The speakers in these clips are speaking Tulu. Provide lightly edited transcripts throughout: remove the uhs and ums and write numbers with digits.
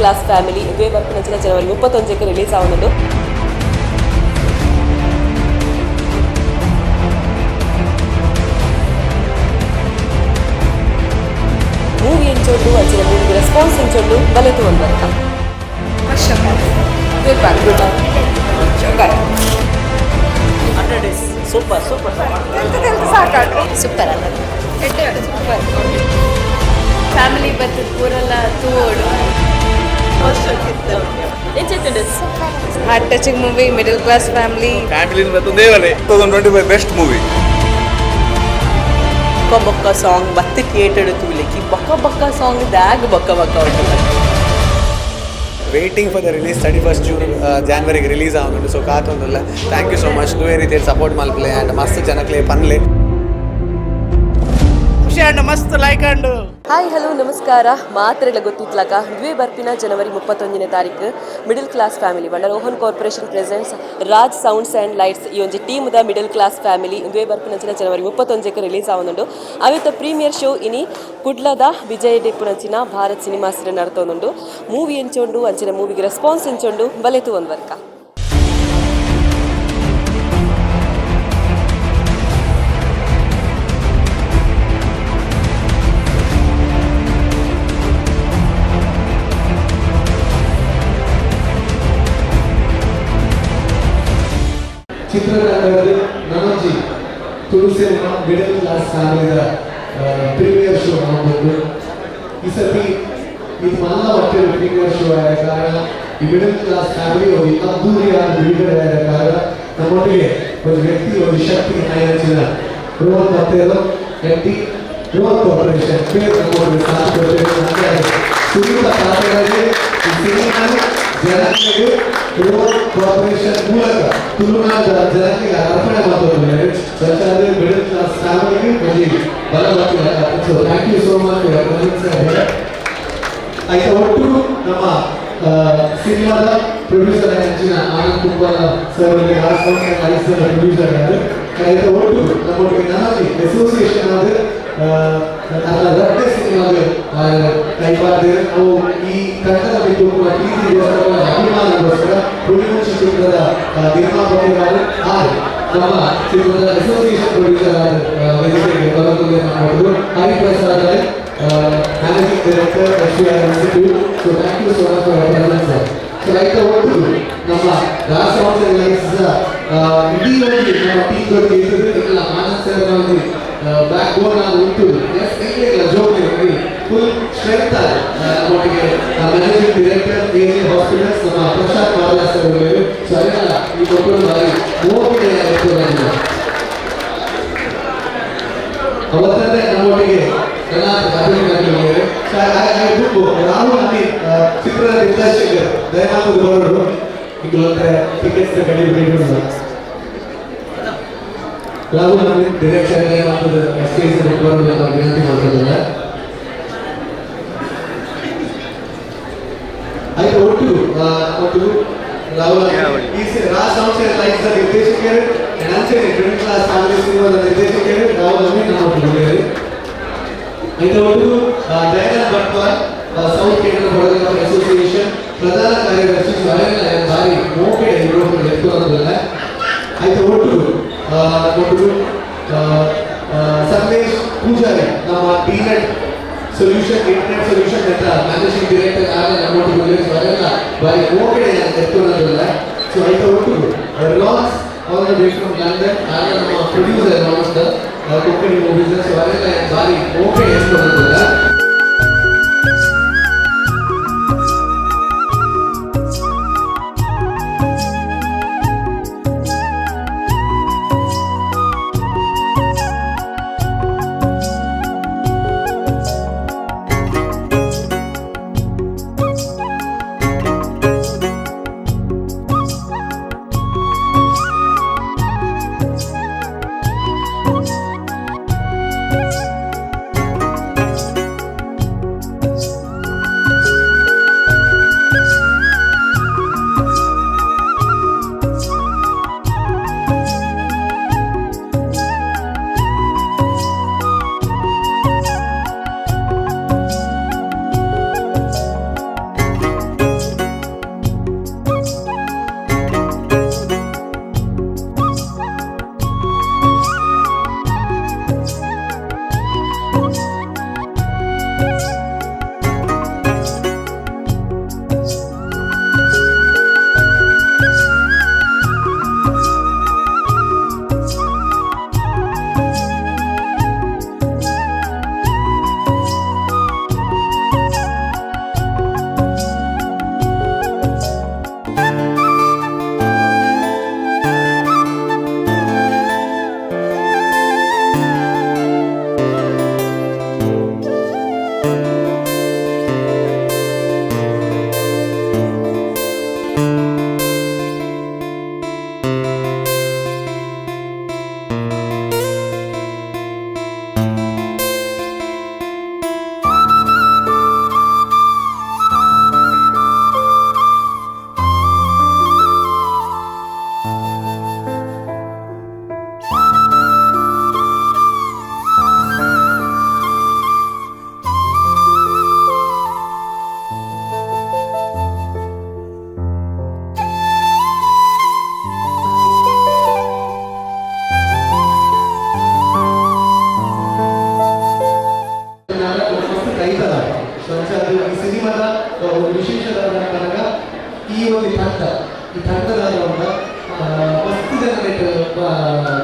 ಕ್ಲಾಸ್ ಫ್ಯಾಮಿಲಿ ಇಂದುವೆ ಬರ್ಪಿನಂಚಿನ ಜನವರಿ 31ಕ್ಕೆ ರಿಲೀಸ್ ಆವೊಂದುಂಡು. ಮೂವಿ ಎಂಚೊಂಡು, ಅಂಚಿನ ಮೂವಿಗೆ ರೆಸ್ಪಾನ್ಸ್ ಎಂಚೊಂಡು ಬಲೆತು ಒಂದು ಬರ್ಕ. Good bye, good bye. Super super. Super ಅಲ್ಲ, ಸೂಪರ್. ಫ್ಯಾಮಿಲಿ ಬರ್ತದೆ, ಪೂರೆಲ್ಲ ತೂವೋಡು. ಎಂಚೆತ್ತುಂಡು? Heart touching movie, middle class family. Family ದೇವರೇ. 2025 best movie. ಬೊಕ್ಕ ಬೊಕ್ಕ ಸಾಂಗ್ ಬತ್ತು ಥಿಯೇಟರ್ ತೂಲೆಕಿ ಬೊಕ್ಕ ಬೊಕ್ಕ ಸಾಂಗ್ ದಾಗ ಬೊಕ್ಕ ಬೊಕ್ಕ ಉಂಟು. Waiting for the release, 31st June ಜಾನ್ವರಿಗೆ release ಆವೊಂದುಂಡು. ಸೊ ಕಾತೊಂದುಲ್ಲ. Thank you so much. ದುವೆ ರೀತಿಯಲ್ಲಿ ಸಪೋರ್ಟ್ ಮಲ್ಪಲೆ ಆ್ಯಂಡ್ ಮಸ್ತ್ ಜನಕ್ಲೆ ಪನ್ಲೆ. ಖುಷಿ and ಮಸ್ತ್ ಲೈಕ್ ಅಂಡ್. ಹಾಯ್, ಹಲೋ, ನಮಸ್ಕಾರ. ಮಾತ್ರೆಗಳ ಗೊತ್ತಿತ್ಲಾಕ ದ್ವೇ ಬರ್ಪಿನ ಜನವರಿ 31ನೇ ತಾರೀಕು ಮಿಡಲ್ ಕ್ಲಾಸ್ ಫ್ಯಾಮಿಲಿ ಬಂಡ Rohan corporation presents Raj sounds and lights ಈ ಒಂಜಿ ಟೀಮ್ದ ಮಿಡಲ್ ಕ್ಲಾಸ್ ಫ್ಯಾಮಿಲಿ ದ್ವೇ ಬರ್ಪಿನ ಜನವರಿ 31ಕ್ಕೆ ರಿಲೀಸ್ ಆವೊಂದುಂಡು. ಅವಿತ ಪ್ರೀಮಿಯರ್ ಶೋ ಇನಿ ಕುಡ್ಲದ ವಿಜಯ ಡೆಪ್ಪುನಂಚಿನ ಭಾರತ್ ಸಿನಿಮಾಸ್ ನಡತೊಂದುಂಡು. ಮೂವಿ ಎಂಚೊಂಡು, ಅಂಚಿನ ಮೂವಿಗೆ ರೆಸ್ಪಾನ್ಸ್ ಎಂಚೊಂಡು ಬಲೆತು ಒಂದು ವರ್ಕ. ಚಿತ್ರರಂಗದಲ್ಲಿ ನನೊಂಜಿ ತುಳು ಸಿನಿಮಾ ಮಿಡಲ್ ಕ್ಲಾಸ್ ಫ್ಯಾಮಿಲಿದ ಪ್ರೀಮಿಯರ್ ಶೋ ಮಾಡ್ಬೋದು. ಈ ಸತಿ ಇದು ಮಲ್ಲ ಮಟ್ಟಿನ ಪ್ರೀಮಿಯರ್ ಶೋ ಆದ ಕಾರಣ, ಈ ಮಿಡಲ್ ಕ್ಲಾಸ್ ಫ್ಯಾಮಿಲಿ ಒಂದು ಅದ್ದೂರಿಯಾದ ಬಿಡುಗಡೆ ಆದ ಕಾರಣ, ನಮ್ಮೊಟ್ಟಿಗೆ ಒಂದು ವ್ಯಕ್ತಿ, ಒಂದು ಶಕ್ತಿ ಆಯೋಜನ ರೋಹನ್ ಮತ್ತೇರು, ಎಂ ಡಿ, ರೋಹನ್ ಕಾರ್ಪೊರೇಷನ್ ಪೇರ್ ನಮ್ಮೊಟ್ಟಿಗೆ ಸಾಥ್ ಕೊಡ್ತೇವೆ. ಹಾಗಾಗಿ ಸುನೀತ ಪಾತ್ರರಾಗಿ ಈ ಸಿನಿಮಾನು ಜನರಿಗೆ ರೋಹನ್ ಕಾರ್ಪೊರೇಷನ್ ಮೂಲಕ ತುಳುನಾಡ ಜನರಿಗೆ ಅರ್ಪಣೆ ಮಾಡ್ತಾರೆ. ಮಿಡಲ್ ಕ್ಲಾಸ್ ಫ್ಯಾಮಿಲಿಗೆ ಒಂಜಿ ಬಲ. So thank you so much. ಆಯ್ತು, ಒಟ್ಟು ನಮ್ಮ ಸಿನಿಮಾದ ಪ್ರೊಡ್ಯೂಸರ್ ಅಂಚಿನ ಆನಂದ್ ಕುಂಬಾಲ ಸರ್, ಪ್ರೊಡ್ಯೂಸರ್ ಯಾರು. ಆಯ್ತು, ಒಟ್ಟು ನಮ್ಮೊಟ್ಟಿಗೆ ನನಗೆ ಅಸೋಸಿಯೇಷನ್ ಆದ ನನ್ನ ರಡ್ಡೆ ಸಿನಿಮಾದ ಕೈಪಾಡ್ದೆ. ಅವು ಈ ತಂಡದ ಬಿಟ್ಟು ಪ್ರೀತಿಗೋಸ್ಕರ, ಅಭಿಮಾನಗೋಸ್ಕರ ಹುಲಿಮುಂಚಿ ಚಿತ್ರದ ನಿರ್ಮಾಪಕರಾದ ಆರ್ ನಮ್ಮ ಚಿತ್ರದ ಅಸೋಸಿಯೇಷನ್ ಪ್ರೊಡ್ಯೂಸರ್ ಆದ ವೇದಿಕೆಗೆ ಬರೋದಕ್ಕೆ ನಾವು Hariprasad, managing director, S R institute. So thank you so much for presence, sir. So like ಒಟ್ಟು ನಮ್ಮ ರಾಜ್ ಲೈಟ್ಸ್ ಇಡೀ ಒಂದು ನಮ್ಮ ಟೀಮ್ ದೊಡ್ಡ ಇರ್ತದೆ ಇಲ್ಲ. ಆನಂದ್ ಸರ್ ಒಂದು ಬ್ಯಾಕ್ ಬೋನ್ ಆದ ಉಂಟು. ಎಸ್ ಇಲ್ಲ, ಜೋಕ್, ಫುಲ್ ಸ್ಟ್ರೆಂತ್ ಆದ ನಮ್ಮೊಟ್ಟಿಗೆ managing director, A J hospitals, ನಮ್ಮ ಪ್ರಸಾದ್ ಮಾರ್ಲಾ ಸರ್ ಅವರು. ಸೊ ಅದೆಲ್ಲ ಈ ಕೊಟ್ಟರು ಬಾರಿ ಮೋಹಿನಿ. ಅವತ್ತಂದ್ರೆ ನಮ್ಮೊಟ್ಟಿಗೆ ರಾಹುಲ್ ಅಮೀನ್, ಚಿತ್ರದ ನಿರ್ದೇಶಕರು, ದಯಾನಂದ ಗೌಡರು ಈಗ ಟಿಕೆಟ್ಸ್ ಕಡಿಮೆ. ರಾಹುಲ್ ಅಮೀನ್ ಡೈರೆಕ್ಷನ್ ಸ್ಟೇಜ್ ಬರೋದು ನಾವು ವಿನಂತಿ ಮಾಡ್ತಿದ್ದೇವೆ. ಆಯ್ತು, ಒಟ್ಟು ಒಟ್ಟು ರಾಹುಲ್ ಅಮೀನ್ ಈ ರಾಜ್ ಸಂಸ್ಥೆ ಲೈಫ್ ನಿರ್ದೇಶಕರು, ಅಂಚನೆ ಮಿಡಲ್ ಕ್ಲಾಸ್ ಫ್ಯಾಮಿಲಿ ಸಿನಿಮಾದ ನಿರ್ದೇಶಕರು ರಾಹುಲ್ ಅಮೀನ್ ನಮ್ಮ. ಇದು ಒಂದು Dayanand Bantwal, south Canara photographer association ಪ್ರಧಾನ ಕಾರ್ಯದರ್ಶಿ. ಸ್ವಯಂ ಭಾರಿ ಮೋಕೆ ಎತ್ತುವುದಿಲ್ಲ. ಆಯ್ತು, ಒಟ್ಟು ಒಟ್ಟು ಸಂದೇಶ್ ಪೂಜಾರಿ, ನಮ್ಮ ಡಿನೆಟ್ ಸೊಲ್ಯೂಷನ್ ಇಂಟರ್ನೆಟ್ ಸೊಲ್ಯೂಷನ್ ಅಂತ ಮ್ಯಾನೇಜಿಂಗ್ ಡೈರೆಕ್ಟರ್ ಆದ ನಮ್ಮೊಟ್ಟಿಗೆ ಸ್ವಯಂ ಭಾರಿ ಮೋಕೆ ಎತ್ತುವುದಿಲ್ಲ. ಸೊ ಆಯ್ತು, ಒಟ್ಟು ರಿಲಾನ್ಸ್ all the way from London ಆಗ ನಮ್ಮ producer one of the Konkani movies. So ಅದೆಲ್ಲ ಭಾರಿ ಓಕೆ ಎತ್ತುವುದಿಲ್ಲ. ಅಂಚಾದ ಈ ಸಿನಿಮಾದ ಒಂದು ವಿಶೇಷದ ಪನಗ ಈ ಒಂದು ತಂಡ, ಈ ತಂಡದ ಒಂದು ಮಸ್ತ್ ಜನ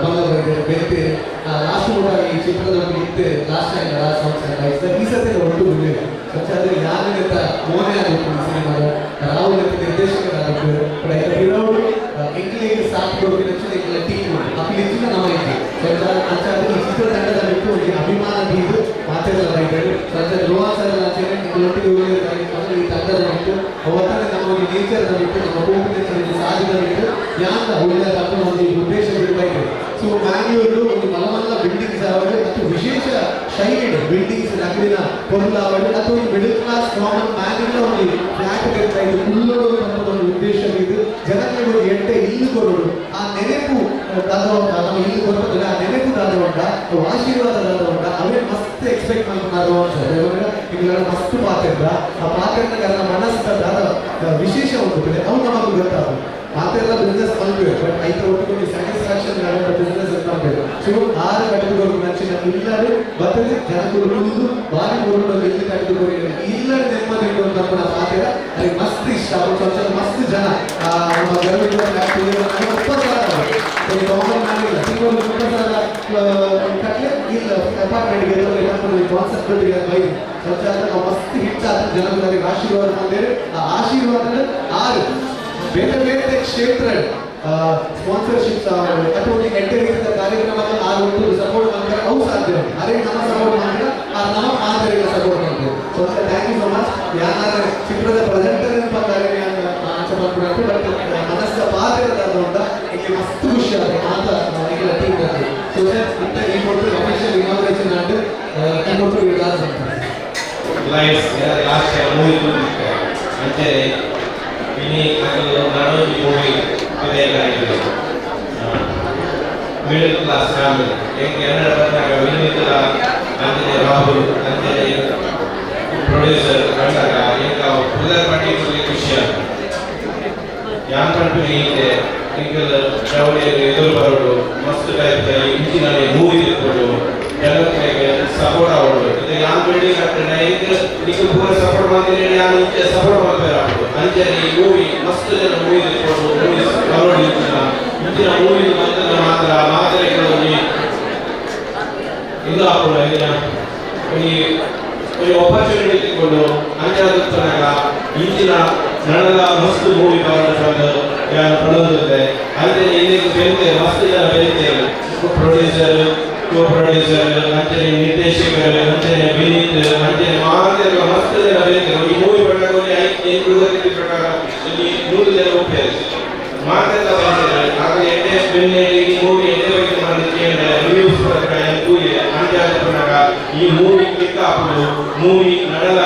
ಬಂದ ಬೆಂತೆ ಲಾಸ್ಟ್ ಕೂಡ ಈ ಚಿತ್ರದೊಟ್ಟಿಗೆ ಇತ್ತು. Last time last songs ಈ ಸತಿ ಒಟ್ಟು ಬಂದಿದೆ. ಅಂಚಾದ ಯಾರಿಗಿಂತ ಮೋನೆ ಆಗಬೇಕು ಈ ಸಿನಿಮಾದ ರಾಹುಲ್ ಅಂತ ನಿರ್ದೇಶಕರಾಗಬೇಕು. ಬಟ್ ಐತ ಪಿರವುಡು ಎಂಕ್ಲೆಗ್ ಸಾಥ್ ಕೊರ್ಪಿನಂಚಿನ ಎಂಕ್ಲೆ ಟೀಮ್, ಅಕ್ಲು ನಮ್ಮ ಎಂಕ್ಲು. ಸೊ ಅಂಚಾದ ಈ ಚಿತ್ರತಂಡದ ಬಿಟ್ಟು ಒಂಜಿ ಅಭಿಮಾನ ದೀದ್ ಮಾತೆರ್ಲ ಬೈದೆರ್. ಸೊ ಅಂಚಾದ ರೋಹನ್ ಸರ್ ಅಂಚನೆ ಎಂಕ್ಲೊಟ್ಟಿಗೆ ಈ ತಂಡದ ಬಿಟ್ಟು ಅವತ್ತನೇ ನಮ್ಮ ಒಂಜಿ ನೇಚರ್ದ ಬಿಟ್ಟು, ನಮ್ಮ ಕೋಪಿನ ಒಂಜಿ ಸಾಧಿದ ಬಿಟ್ಟು ಯಾನ್ ಒಳ್ಳೆ ತಪ್ಪುನ ಒಂಜಿ ಉದ್ದೇಶ ಬಿಟ್ಟು ಬೈದೆರ್. ಸೊ ಮ್ಯಾಂಗ್ಳೂರು ಒಂದು ಮಲ್ಲ ಮಲ್ಲ ಬಿಲ್ಡಿಂಗ್ಸ್ ಆವಡ್ ಮತ್ತು ವಿಶೇಷ ಶೈಲಿಡ್ ಬಿಲ್ಡಿಂಗ್ಸ್ ನಗರಿನ ಪೊರ್ಲು ಆವಡ್ ಅಥವಾ ಒಂದು middle class common man ಒಂದು ಫ್ಲಾಟ್ ಇದು ಕುಲ್ಲೋಡು ಅನ್ನೋದು ಒಂದು ಉದ್ದೇಶ ಇದು. ಜನಗಳಿಗೆ ಒಂದು ಎಡ್ಡೆ ಇಲ್ಲು ಕೊರಡು, ಆ ನೆನಪು ದಾದ, ನಮ್ಮ ಇಲ್ಲು ಕೊರಪದಿಲ್ಲ, ಆ ನೆನಪು ದಾದ ಉಂಡ, ಅವು ಆಶೀರ್ವಾದ ದಾದ ಉಂಡ, ಅವೇ ಮಸ್ತ್ ಎಕ್ಸ್ಪೆಕ್ಟ್ ಮಾಡ್ಕೊಂಡು ಸರ್. ಇವಾಗ ಮಸ್ತ್ ಪಾತ್ರ, ಆ ಪಾತ್ರನ ಮನಸ್ಸಿನ ದಾದ ವಿಶೇಷ ಉಂಟು, ಅವು ನಮಗೆ ಗೊತ್ತಾಗ. ಮಾತೆಲ್ಲ ಬಿಸ್ನೆಸ್ ಮಲ್ಪುವೆ, ಬಟ್ ಐತ ಒಟ್ಟಿಗೆ ಒಂದು ಸ್ಯಾಟಿಸ್ಫ್ಯಾಕ್ಷನ್ ಬಿಸ್ನೆಸ್ ಮಲ್ಪುವೆ. ಸೊ ಆರು ಕಟ್ಟಿದ ನಂಚಿನ ಇಲ್ಲದೆ ಬರ್ತದೆ, ಜನಕುಲು ಕುಲ್ದು ಬಾರಿ ಕೊರುಡು ಇಲ್ಲಿ ಕಟ್ಟಿದ ಇಲ್ಲದೆ ನೆಮ್ಮದಿ ಇಟ್ಟು ನಮ್ಮ ಪಾತ್ರ ಅದಕ್ಕೆ ಮಸ್ತ್ ಇಷ್ಟ. ಅವ್ರು ಸ್ವಲ್ಪ ಮಸ್ತ್ ಜನ ನಮ್ಮ ಗರ್ಭಿಣಿ 30,000 ಕಾಮನ್ ಮ್ಯಾನ್ ಇಲ್ಲ, ತಿಂಗಳು 30,000 ಕಟ್ಲೆ ಇಲ್ಲ ಅಪಾರ್ಟ್ಮೆಂಟ್ಗೆ ಕಾನ್ಸೆಪ್ಟ್ ಬೈ. ಸ್ವಚ್ಛ ನಾವು ಮಸ್ತ್ ಹಿಟ್ ಆದ ಜನಗಳಿಗೆ ಆಶೀರ್ವಾದ ಬಂದೇವೆ. ಆ ಆಶೀರ್ವಾದ ಆರು ಬೇರೆ ಬೇರೆ ಕ್ಷೇತ್ರ ಸ್ಪಾನ್ಸರ್ಶಿಪ್ಸ್ ಅಥವಾ ಒಂದು ಎಡ್ಡೆ ರೀತಿಯ ಕಾರ್ಯಕ್ರಮ ಆ ಒಂದು ಸಪೋರ್ಟ್ ಮಾಡ್ತಾರೆ, ಅವು ಸಾಧ್ಯ ಉಂಟು. ಅದೇ ನಮ್ಮ ಸಪೋರ್ಟ್ ಮಾಡಿದ್ರೆ ಆ ನಮ್ಮ ಮಾದರಿಗೆ ಸಪೋರ್ಟ್ ಮಾಡ್ತೇವೆ. So thank you so much. ಯಾರು ಚಿತ್ರದ ಪ್ರೆಸೆಂಟರ್ ಬರ್ತಾರೆ ಆಚೆ ಮಾಡ್ಬಿಡಕ್ಕೆ, ಬಟ್ ಮನಸ್ಸಿನ ಪಾತ್ರದ ಉಂಟ ಇಲ್ಲಿ ಮಸ್ತ್ ಖುಷಿ ಆಗುತ್ತೆ ಮಾತ ಈಗ team. So sir, ಇಂಥ ಈ ಕೊಟ್ಟು ಅಫಿಷಿಯಲ್ ಇನಾಗ್ರೇಷನ್ ಆಂಡ್ ಈ ಕೊಟ್ಟು lights last time movie ತೂತಿತ್ತೆ. ಅಂಚನೆ ಇನಿ ಅಕುಲು ನನೊಂಜಿ ಮೂವಿ ಪಿದಯಿ middle class family. ಎಂಕ್ ಎನ್ನಡ ಬನ್ನಗ ವಿನೀತಲ, ಅಂಚನೆ ರಾಹುಲ್, ಅಂಚನೆ ಪ್ರೊಡ್ಯೂಸರ್ ಕಂಡಾಗ ಎಂಕ್ ಅವು ಪುದರ್ ಪರ್ಟಿಕ್ಯುಲರ್ಲಿ ಖುಷಿ ಆತು. ಯಾನ್ ಪನ್ಪಿನ ಈತೆ, ಎಂಕಲ್ ಜವಳಿಯರು ಎದುರು ಬರೋಡು, ಮಸ್ತ್ ಟೈಪ್ ಇಂಚಿನ ಮೂವಿ ತಿಕ್ಕೊಡು, ಜನಕ್ಲೆಗ್ ಸಪೋರ್ಟ್ ಆವೊಡು. ಇದು ಯಾನ್ ಬಿಲ್ಡಿಂಗ್ ಕಟ್ಟಂಡ ಎಂಕ್ ನಿಕ್ಕು ಪೂರ ಸಪೋರ್ಟ್ ಮಲ್ತಿನ, ಯಾನ್ ಇಂಚ ಸಪೋರ್ಟ್ ಮಲ್ಪೆರೆ ಆಪುಂಡು. ಅಂಚನೆ ಈ ಮೂವಿ ಮಸ್ತ್ ಜನ ಮೂವಿ ತಿಕ್ಕೊಡು, ಮೂವಿ ಬರೋಡು. ಇಂಚಿನ ಇಂಚಿನ ಮೂವಿ ಮಲ್ತಂಡ ಮಾತ್ರ ಮಾತೆರೆಗ್ಲ ಒಂಜಿ ಇದು ಆಪುಂಡು, ಇಂಚಿನ ಒಂಜಿ ಒಂಜಿ ಆಪರ್ಚುನಿಟಿ ತಿಕ್ಕೊಂಡು. ಅಂಚಾದ್ ಉಪ್ಪುನಗ ಇಂಚಿನ ನನಲ ಮಸ್ತ್ ಮೂವಿ ಬರೋಡು ಯಾನ್ ಪನೊಂದುಲ್ಲೆ. ಅಂಚನೆ ಇಂದೆಕ್ ಬೆಂತೆ ಮಸ್ತ್ ಜನ ಬೆಂತೆರ್, ಪ್ರೊಡ್ಯೂಸರ್, ಕೋ ಪ್ರೊಡ್ಯೂಸರ್, ಅಂಚನೆ ನಿರ್ದೇಶಕರು, ಅಂಚನೆ ವಿನೀತ್, ಅಂಚನೆ ಮಾತೆರ್ಲ ಮಸ್ತ್ ಜನ ಬೆಂತೆರ್. ಈ ಮೂವಿ ಪಂಡಗ ಒಂಜಿ ಎಂಕ್ ಗೊತ್ತಿತ್ತಿ ಪ್ರಕಾರ ಒಂಜಿ 100 ಜನ ಉಪ್ಪೆರ್, ಮಾತೆರ್ಲ ಬೆಂತೆರ್. ಆಗ ಎಡ್ಡೆ ಬೆನ್ನೆ ಈ ಮೂವಿ ಎಡ್ಡೆ ಬಗ್ಗೆ ಪಂದ್ ಕೇಂಡೆ ರಿವ್ಯೂಸ್ ಪ್ರಕಾರ ತೂಯೆ. ಅಂಚಾದ್ ಉಪ್ಪುನಗ ಈ ಮೂವಿ ಕ್ಲಿಕ್ ಆಪುಂಡು, ಮೂವಿ ನನಲ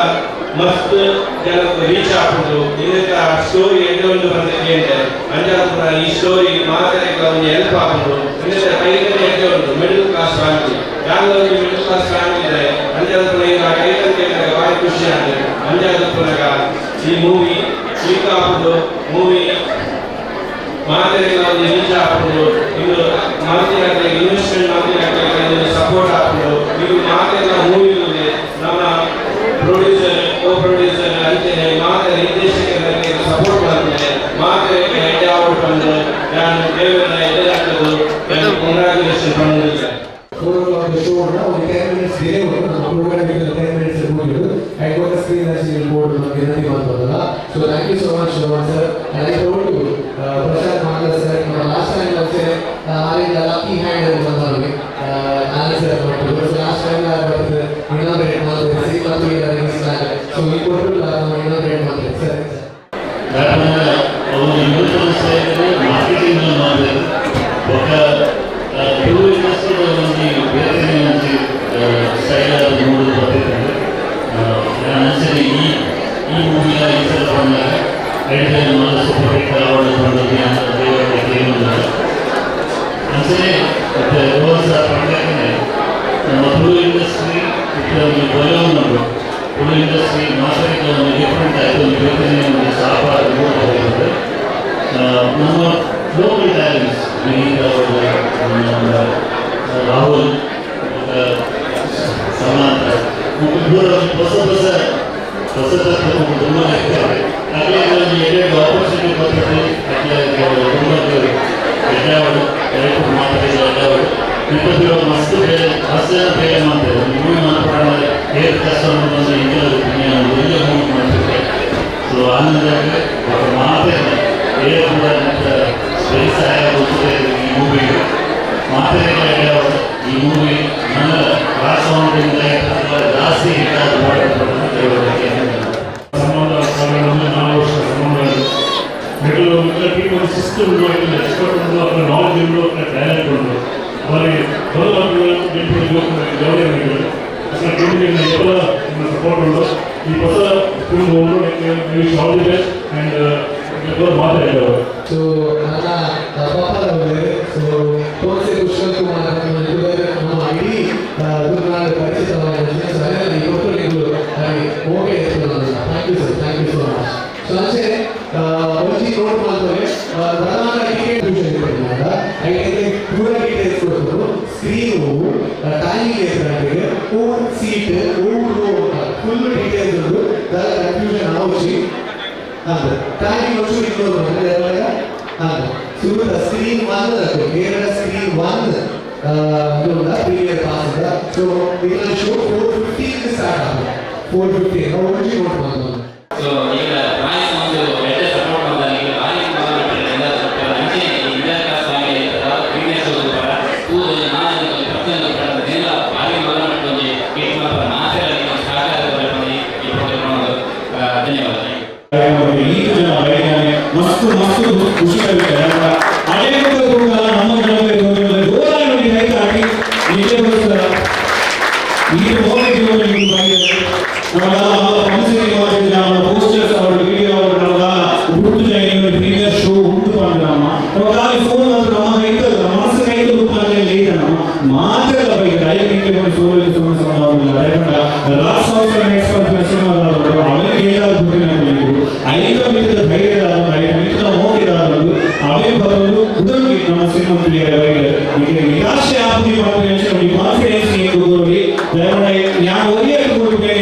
ಮಸ್ತ್ ಜನಕ್ ರೀಚ್ ಆಪುಂಡು, ಇಂದೆತ ಸ್ಟೋರಿ ಎಡ್ಡೆ ಉಂಡು ಪಂದ್ ಕೇಂಡೆ. ಅಂಚಾದ್ ಉಪ್ಪುನಗ ಈ ಸ್ಟೋರಿ ಮಾತೆರೆಗ್ಲ ಒಂಜಿ ಹೆಲ್ಪ್ ಆಪುಂಡು. ಇಂದೆತ ಟೈಟಲ್ ಎಡ್ಡೆ ಉಂಡು, middle class family. ಯಾನ್ಲ ಒಂಜಿ middle class family ಇದೆ. ಅಂಚಾದ್ ಉಪ್ಪುನಗ ಈ ಟೈಟಲ್ ಕೇನ್ನಗ ಬಾರಿ ಖುಷಿ ಆಂಡ್. ಅಂಚಾದ್ ಉಪ್ಪುನಗ ಈ ಮೂವಿ ಕ್ಲಿಕ್ ಆಪುಂಡು, ಮೂವಿ ಮಾತೆರೆಗ್ಲ ಒಂಜಿ ರೀಚ್ ಆಪುಂಡು, ಇಂದು ಮಲ್ತಿನಕ್ಲೆಗ್ ಇನ್ವೆಸ್ಟ್ಮೆಂಟ್ ಮಲ್ತಿನಕ್ಲೆಗ್ ಸಪೋರ್ಟ್ ಆಪುಂಡು. ಇದು ಮಾತೆರ್ಲ ಮೂವಿ ನಮ್ಮ ಪ್ರೊಡ್ಯೂಸರ್, ಕೋ ಪ್ರೊಡ್ಯೂಸರ್, ಅಂಚನೆ ಮಾತ ನಿರ್ದೇಶಕರಿಗೆ ಸಪೋರ್ಟ್ ಮಾಡ್ತಾರೆ. ಮಾತೆರೆಗ್ ಎಡ್ಡೆ ಆವಡ್ ಪಂದ್ ಯಾನ್ ದೇವೆರ್ನ ಎಡ್ಡೆ ಆಗ್ತದೆ ಕಂಗ್ರಾಚುಲೇಷನ್ ಪನೊಂದುಲ್ಲೆ. 4 o'clock show ಉಂಟು, ಒಂದು 10 ಮಿನಿಟ್ಸ್ ಡಿಲೇ ಉಂಟು. ನಮ್ಮ program 10 minutes ಮುಗಿದು and ಕೊಟ್ಟ ಸ್ಕ್ರೀನ್ ಬೋರ್ಡ್ ವಿನಂತಿ ಮಾಡ್ಬೋದಲ್ಲ. So thank you so much, Rohan sir. And I told you Prashant Mangala sir, last time ಅಷ್ಟೇ ಆರಿಂದ ಲಕ್ಕಿ ಹ್ಯಾಂಡ್ ಅಂತ ಬಂದವರಿಗೆ ಆನಂದ್ sir. Last time ಬರ್ತದೆ, ಇನಾಗ್ರೇಟ್ ಮಾಡ್ತೇವೆ ಸಿನಿಮಾ. ಸೊ ಈ ಕೊಟ್ಟರು ಇನಾಗ್ರೇಟ್ ಮಾಡ್ತೇವೆ ಸರ್. ಯಾಕಂದ್ರೆ ಅವರು ಯೂಟ್ಯೂಬ್ ಸೈಡ್ ಮಾರ್ಕೆಟಿಂಗ್ ಮಾಡಬೇಕು. ಬೊಕ್ಕ ತುಳು ಇಂಡಸ್ಟ್ರಿ ಒಂಜಿ ಬೇರೆ ಒಂಜಿ ಸ್ಟೈಲ್ ಆದ ಮೂಡು ಬರ್ತಿತ್ತು. ನಾನು ಅನ್ಸರಿ ಈ ಈ ಮೂವಿನ ಈ ಸಲ ಬಂದಾಗ ಎಡಿಟರ್ ಮಾಲ ಸೂಪರ್ ಹಿಟ್ ಆವಡ್ ಬಂದದ್ದು ಅಂತ ದೇವರ ಕೇಳುವುದಿಲ್ಲ. ಅಂಚನೆ ಮತ್ತೆ ರೋಹನ್ ಸರ್ ಪಂಡಕನೆ ನಮ್ಮ ತುಳು ಇಂಡಸ್ಟ್ರಿ ಇತ್ತೆ ಒಂಜಿ ಬಲವುಂಡು. ತುಳು ಇಂಡಸ್ಟ್ರಿ ಮಾತಾಡಿದ ಒಂದು ಡಿಫ್ರೆಂಟ್ ಆಯ್ತು, ಒಂದು ಬೇರೆ ಒಂದು ಸಾಪಾಡು ಮೂಡ್. ನಮ್ಮ ಲೋಕಲ್ ಟ್ಯಾಲೆಂಟ್ಸ್ ವಿನೀತ್ ಅವರು, ನಮ್ಮ ರಾಹುಲ್, ಸಮಾಂತ, ಪೂರ ಹೊಸ ಹೊಸ ಹೊಸತತ್ವ ತುಂಬ ಇರ್ತಾರೆ. ಅಟ್ಲೇ ಒಂದು ಎರಡು ಆಪರ್ಚುನಿಟಿ ಬರ್ತದೆ. ಅಟ್ಲೇ ತುಂಬ ಎಡ್ಡಾವಡು ಲೈಫ್ ಮಾತಾಡಿದ ಎಡ್ಡಾವಡು ಇಪ್ಪತ್ತಿರೋ ಮಸ್ತ್ ಬೇರೆ ಮಸ್ತ್ ಜನ ಬೇರೆ ಮಾಡ್ತಾರೆ. ಒಂದು ಮೂವಿ ಮಾತಾಡೋಣ ಹೇಗೆ ಕಷ್ಟ ಒಂದು ಇಂಗೆಲ್ಲ ಒಳ್ಳೆ ಮೂವಿ ಮಾಡ್ತಿರ್ತಾರೆ. ಸೊ ಆನಂದ ఒక ಮಾತೇ ಏರ್ ಕೂಡ ವೆರಿ ಸಹಾಯ ಗೊತ್ತಿದೆ. ಈ ಮೂವಿ ಮಾತೇ ಎಡ್ಡಾವಡು. ಈ ಮೂವಿ ನನ್ನ ರಾಜಸೌಂಡಿಂದ ಜಾಸ್ತಿ ಹಿಟ್ ಆದ ಸಂಬಂಧ 4 ವರ್ಷ ಸಂಬಂಧ. ಮಿಡಲ್ ಟೀಮ್ ಒಂದು ಶಿಸ್ತು ಉಂಟು, ಎಕ್ಸ್ಪರ್ಟ್ ಉಂಟು, ಅక్కడ ನಾಲೆಜ್ ಉಂಟು, ಅక్కడ ಟ್ಯಾಲೆಂಟ್ ಉಂಟು. మరి అసలు టీమ్ ఎక్కడ సపోర్ట్ ಉಂಟು. ಈ ಹೊಸ ಟೀಮ್ ಉಂಟು. Wish all the best and ಮಾತಾಡಿದ್ದಾರೆ. ಸೊ ನನ್ನ ಪಪ್ಪದವರು, ಸೊ ತೋನ್ಸೆ ಕುಶಲ್ ಕುಮಾರ್ ನಮ್ಮ ಇಡೀ ತುಳುನಾಡು ಪರಿಚಿತವಾದ ಸರಿಯಾದ ಇವತ್ತು ನೀವು okay. Thank you sir, thank you so much. So ಅಂಚೆ ಒಂಜಿ ನೋಟ್ ಮಾಡ್ತಾರೆ, ಪ್ರಧಾನ ಟಿಕೆಟ್ ಐತೆ ಪೂರ ಡೀಟೇಲ್ಸ್ ಕೊಡ್ತಾರೆ. ಸ್ಕ್ರೀನ್ ಟೈಮಿಂಗ್ ಗಂಟೆಗೆ, one seat, one row, full details ಉಂಟು. ಕನ್ಫ್ಯೂಷನ್ ಆವೊಚ್ಚಿ. ಅದು ಟೈಮಿಂಗ್ ಒಂಚೂರು ಇಗ್ನೋರ್ ಮಾಡಿದ್ರೆ ಅದು ಸುರುತ screen 1 Kerala screen 1 premier pass ಅಂತ. ಸೊ ಈಗ ಶೋ 4:15 ಸ್ಟಾರ್ಟ್ ಆಗುತ್ತೆ. 4:15 ಒಂಜಿ ನೋಟ್ ಮಾಡ್ಬೋದು. ಸೊ ಈಗ ರಾಯ್ ಒಂದು ಎಡ್ಡೆ ಸಪೋರ್ಟ್ ಬಂದ ಈಗ ಭಾರಿ ಎಲ್ಲ ಅಂಚೆ ಈ ಮಿಡಲ್ ಕ್ಲಾಸ್ ಫ್ಯಾಮಿಲಿ ಇರ್ತದ ಪ್ರೀಮಿಯರ್ ಶೋ ಪರ ತೂದು ನಾನು ಪ್ರತಿಯೊಂದು ಪರ ಭಾರಿ ಮಲ್ಲ ಒಂಜಿ ಹಿಟ್ ಮಾತ್ರ ಮಾತ್ರ ಸಹಕಾರ ಈ ಪ್ರೋಗ್ರಾಮ್. ಧನ್ಯವಾದ. ಈ ಜನ ಬೈದಾನೆ ಮಸ್ತ್ ಮಸ್ತ್ ಖುಷಿ ಆಗುತ್ತೆ. ಅದೇ ನಮ್ಮ ಜನತೆ ಜೋರಾಗಿ ನೋಡಿ ಕೈ ಹಾಕಿ ನಿಜಕ್ಕೋಸ್ಕರ. ಈ ಮೋದಿ ನಮ್ಮ ಪಬ್ಲಿಸಿಟಿ ಮಾಡಿದ ನಮ್ಮ ಪೋಸ್ಟರ್ಸ್ ಅವರು ವಿಡಿಯೋ ಅವರು ನಮ್ಮ ಗುರುತು ಪ್ರೀಮಿಯರ್ ಶೋ ಉಂಟು ನಮ್ಮ ನಮ್ಮ ಫೋನ್ ಅದು ನಮ್ಮ ಕೈತಲ್ಲ, ನಮ್ಮ ಮನಸ್ಸು ಕೈತಲ್ಲ ಲೇಟ್ ನಮ್ಮ ಮಾತ್ರ ಬೈಕ್ ಐದು ಸೋಲು ಸೋಲು. ರಾಜ್ ಸಿನಿಮಾ ಅವರಿಗೆ ಏನಾದ್ರು ಐದು ಮಿತ್ರ ಧೈರ್ಯ 5 ಮಿತ್ರ ಹೋಗಿದಾರರು ಅವೇ ಬರಲು ಉದರಿಗೆ ನಮ್ಮ ಸಿನಿಮಾ ಈಗ ನಿರಾಶೆ ಆಗಿ ಮಾಡಿ ಕಾನ್ಫಿಡೆನ್ಸ್ ಏನು ದಯಮಾಡಿ ನಾನು ಒರಿಯ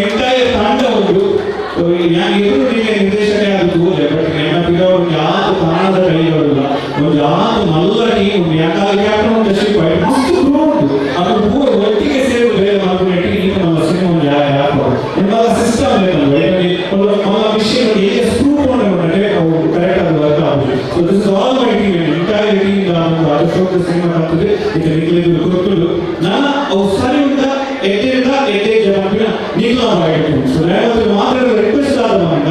ಎಂಟೈರ್ ತಂಡ ಉಂಟು. ನಾನು ಎದುರು ನಿರ್ದೇಶಕ ಅದು ತೋಜೆ, ಬಟ್ ನನ್ನ ಒಂದು ಯಾವ ಕಾರಣದ ಕೈಗೊಳ್ಳಿಲ್ಲ. ಒಂದು ಯಾವ ಮಲ್ಲ ಟೀಮ್ ಯಾಕಾಗಿ ಒಂದು ಶಿಪ್ ಮಸ್ತ್ ಗ್ರೋ ಉಂಟು. ಅದು ಪೂರ ಒಟ್ಟಿಗೆ ಸೇರಿ ಬೇರೆ ಮಾಡ್ಕೊಂಡು ಈಗ ನಮ್ಮ ಸಿನಿಮಾ ಒಂದು ಯಾವ ಯಾವ ನಿಮ್ಮ ಸಿಸ್ಟಮ್ ನಮ್ಮ ವಿಷಯ ಹೇಗೆ ಸ್ಕ್ರೂ ಕೊಂಡು ಅವು ಕರೆಕ್ಟ್ ಆಗಿ ವರ್ಕ್ ಆಗುದು. So this is all my team, entire team. Ashok cinema ಆಗ್ತದೆ ಇದು ನಿಖಿಲ್ ಗೊತ್ತುಂಟು. ನನ್ನ ಅವು ಸರಿ ಉಂಟ ಎಡ್ಡೆಂಡ ಎಡ್ಡೆ ಜನ ನೀಗ್ಲ ಮಾಡಿಟ್ಟು. ಸೊ ನಾನು ಮಾತ್ರ ರಿಕ್ವೆಸ್ಟ್ ಆದ ಮಂಡ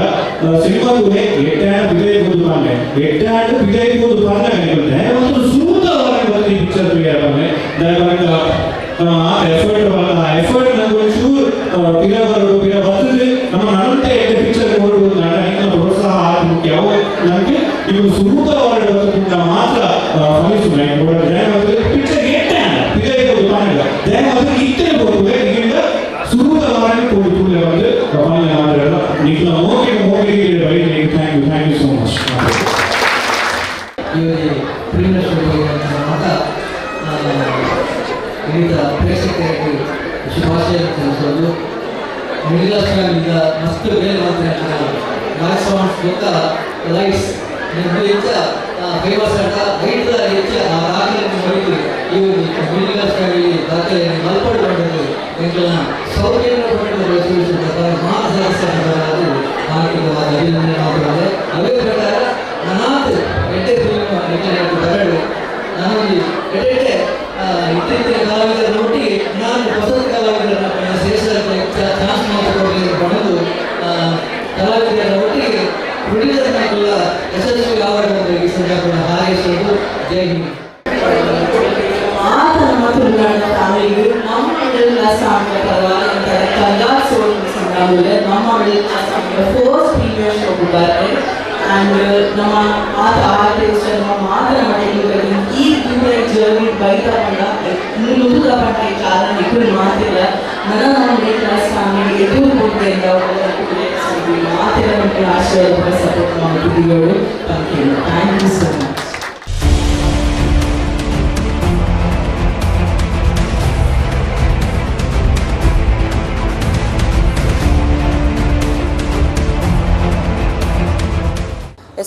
ಸಿನಿಮಾ ಎಡ್ಡೆ ಬಿದೈ ಬೋದು ಪಾಂಡೆ ಎಡ್ಡೆ ಬಿದೈ ಬೋದು ಪಾಂಡೆ ದಯವಂತ ಸೂಕ್ತವಾಗಿ ಬಂದು ಈ ಪಿಕ್ಚರ್ ತಯಾರಾನೆ. ದಯವಂತ ಆ ಎಫರ್ಟ್, ಆ ಎಫರ್ಟ್ ನಂಗೆ ಒಂಚೂರು ಪಿರ ಬರೋದು ಪಿರ ಬರ್ತದೆ. ನಮ್ಮ ನಡುತ್ತೆ ಎಡ್ಡೆ ಪಿಕ್ಚರ್ ನೋಡ್ಬೋದು. ನನ್ನ ಪ್ರೋತ್ಸಾಹ ಆದ ಮುಖ್ಯ. ಅವು ನನಗೆ ಇವು ಸುರೂತವಾಗಿ ಬರ್ತದೆ ಮಾತ್ರ ಫಲಿಸುನೆ. ಪಿಕ್ಚರ್ ಎಡ್ಡೆ ಬಿದೈ ಬೋದು ಪಾಂಡೆ ದಯವಂತ ಇತ್ತೇ ಬೋದು ಈಗ ಸುರೂತವಾಗಿ ಕೂಡಿ ಕೂಡಲೇ வந்து ನಿಖಿಲ ಮೋಕೆ ಮೋಕೆ. Thank you, thank you so much. ಈ ಪ್ರೀಮಿಯರ್ ಶೋ ಮಾತ ವಿವಿಧ ಪ್ರೇಕ್ಷಕರಿಗೆ ಶುಭಾಶಯ ತಿಳಿಸೋದು. ಮಿಡಲ್ ಕ್ಲಾಸ್ ಫ್ಯಾಮಿಲಿಯಿಂದ ಮಸ್ತ್ ಬೇರೆ ಮಾತ್ರ ನಾಯ್ಸ್ ಸೌಂಡ್ಸ್ ಗೊತ್ತ ಲೈಟ್ಸ್ ನಿಮ್ಮದು ಹೆಚ್ಚ ಫೇಮಸ್ ಆಟ ಐಟ್ದ ಹೆಚ್ಚ ಆ ದಾಖಲೆಯನ್ನು ಮುರಿದು ಈ ಮಿಡಲ್ ಕ್ಲಾಸ್ ಫ್ಯಾಮಿಲಿ ದಾಖಲೆಯನ್ನು ಮಲ್ಪಡು ಬಂದದ್ದು ಎಂಕಲ್ನ ಸೌಜನ್ಯ ಪಟ್ಟಣದ ರೆಸಲ್ಯೂಷನ್ ಪ್ರಕಾರ ಮಾತ ಸದಸ್ಯರಾದ ಹಾಕಿದ ಅಭಿನಂದನೆ ಮಾತ್ರವಲ್ಲ, ಅದೇ ಪ್ರಕಾರ ನನಾತ್ ಎಡ್ಡೆ ಫಿಲ್ಮ್ ಎಂಕಲ್ನ ಬರಡು ನಾನು ಎಡ್ಡೆ ಎಡ್ಡೆ ಇತ್ತೀಚಿನ ಕಲಾವಿದರ ಒಟ್ಟಿಗೆ ನಾನು ಹೊಸ ಕಲಾವಿದರನ್ನ ಶ್ರೇಷ್ಠ ಚಾನ್ಸ್ ಮಾಡಿಕೊಡಲಿ ಪಡೆದು ಕಲಾವಿದರ ಒಟ್ಟಿಗೆ ಪ್ರೊಡ್ಯೂಸರ್ನ ಯಶಸ್ವಿ ಆವರಣವನ್ನು ಈ ಸಂದರ್ಭ ಹಾರೈಸೋದು. ಜೈ ಹಿಂದ್. ಮಾತ ನಮ್ಮ ತುಳುನಾಡಿನ ಫ್ಯಾಮಿಲಿಗೆ ನಮ್ಮ ಮಿಡಲ್ ಕ್ಲಾಸ್ ಫ್ಯಾಮಿಲಿ ಪರವಾಗಿ ಕಂಗಾಲ್ ಸೋಲ್ ಸಂದರ್ಭದಲ್ಲಿ ನಮ್ಮ middle class family first premiere show ಬರ್ತೆ. ಆ್ಯಂಡ್ ನಮ್ಮ ಮಾತ ಆರ್ಟಿಸ್ಟ್, ನಮ್ಮ ಮಾತ ನಮ್ಮ ಈ ದೂರ ಜರ್ನಿ ಬೈತ ಪಂಡ ಮುಳುಗುದ ಪಂಡ ಈ ಕಾರಣ ಇಬ್ಬರು ಮಾತಿಲ್ಲ. ನನ್ನ ನಮ್ಮ ಮಿಡಲ್ ಕ್ಲಾಸ್ ಫ್ಯಾಮಿಲಿ ಎದುರು ಕೊಡ್ತೇನೆ ಮಾತಿಲ್ಲ. ನಮಗೆ ಆಶೀರ್ವಾದ ಸಪೋರ್ಟ್ ಮಾಡ್ತಿದ್ದೀವಿ. Thank you, thank you so much.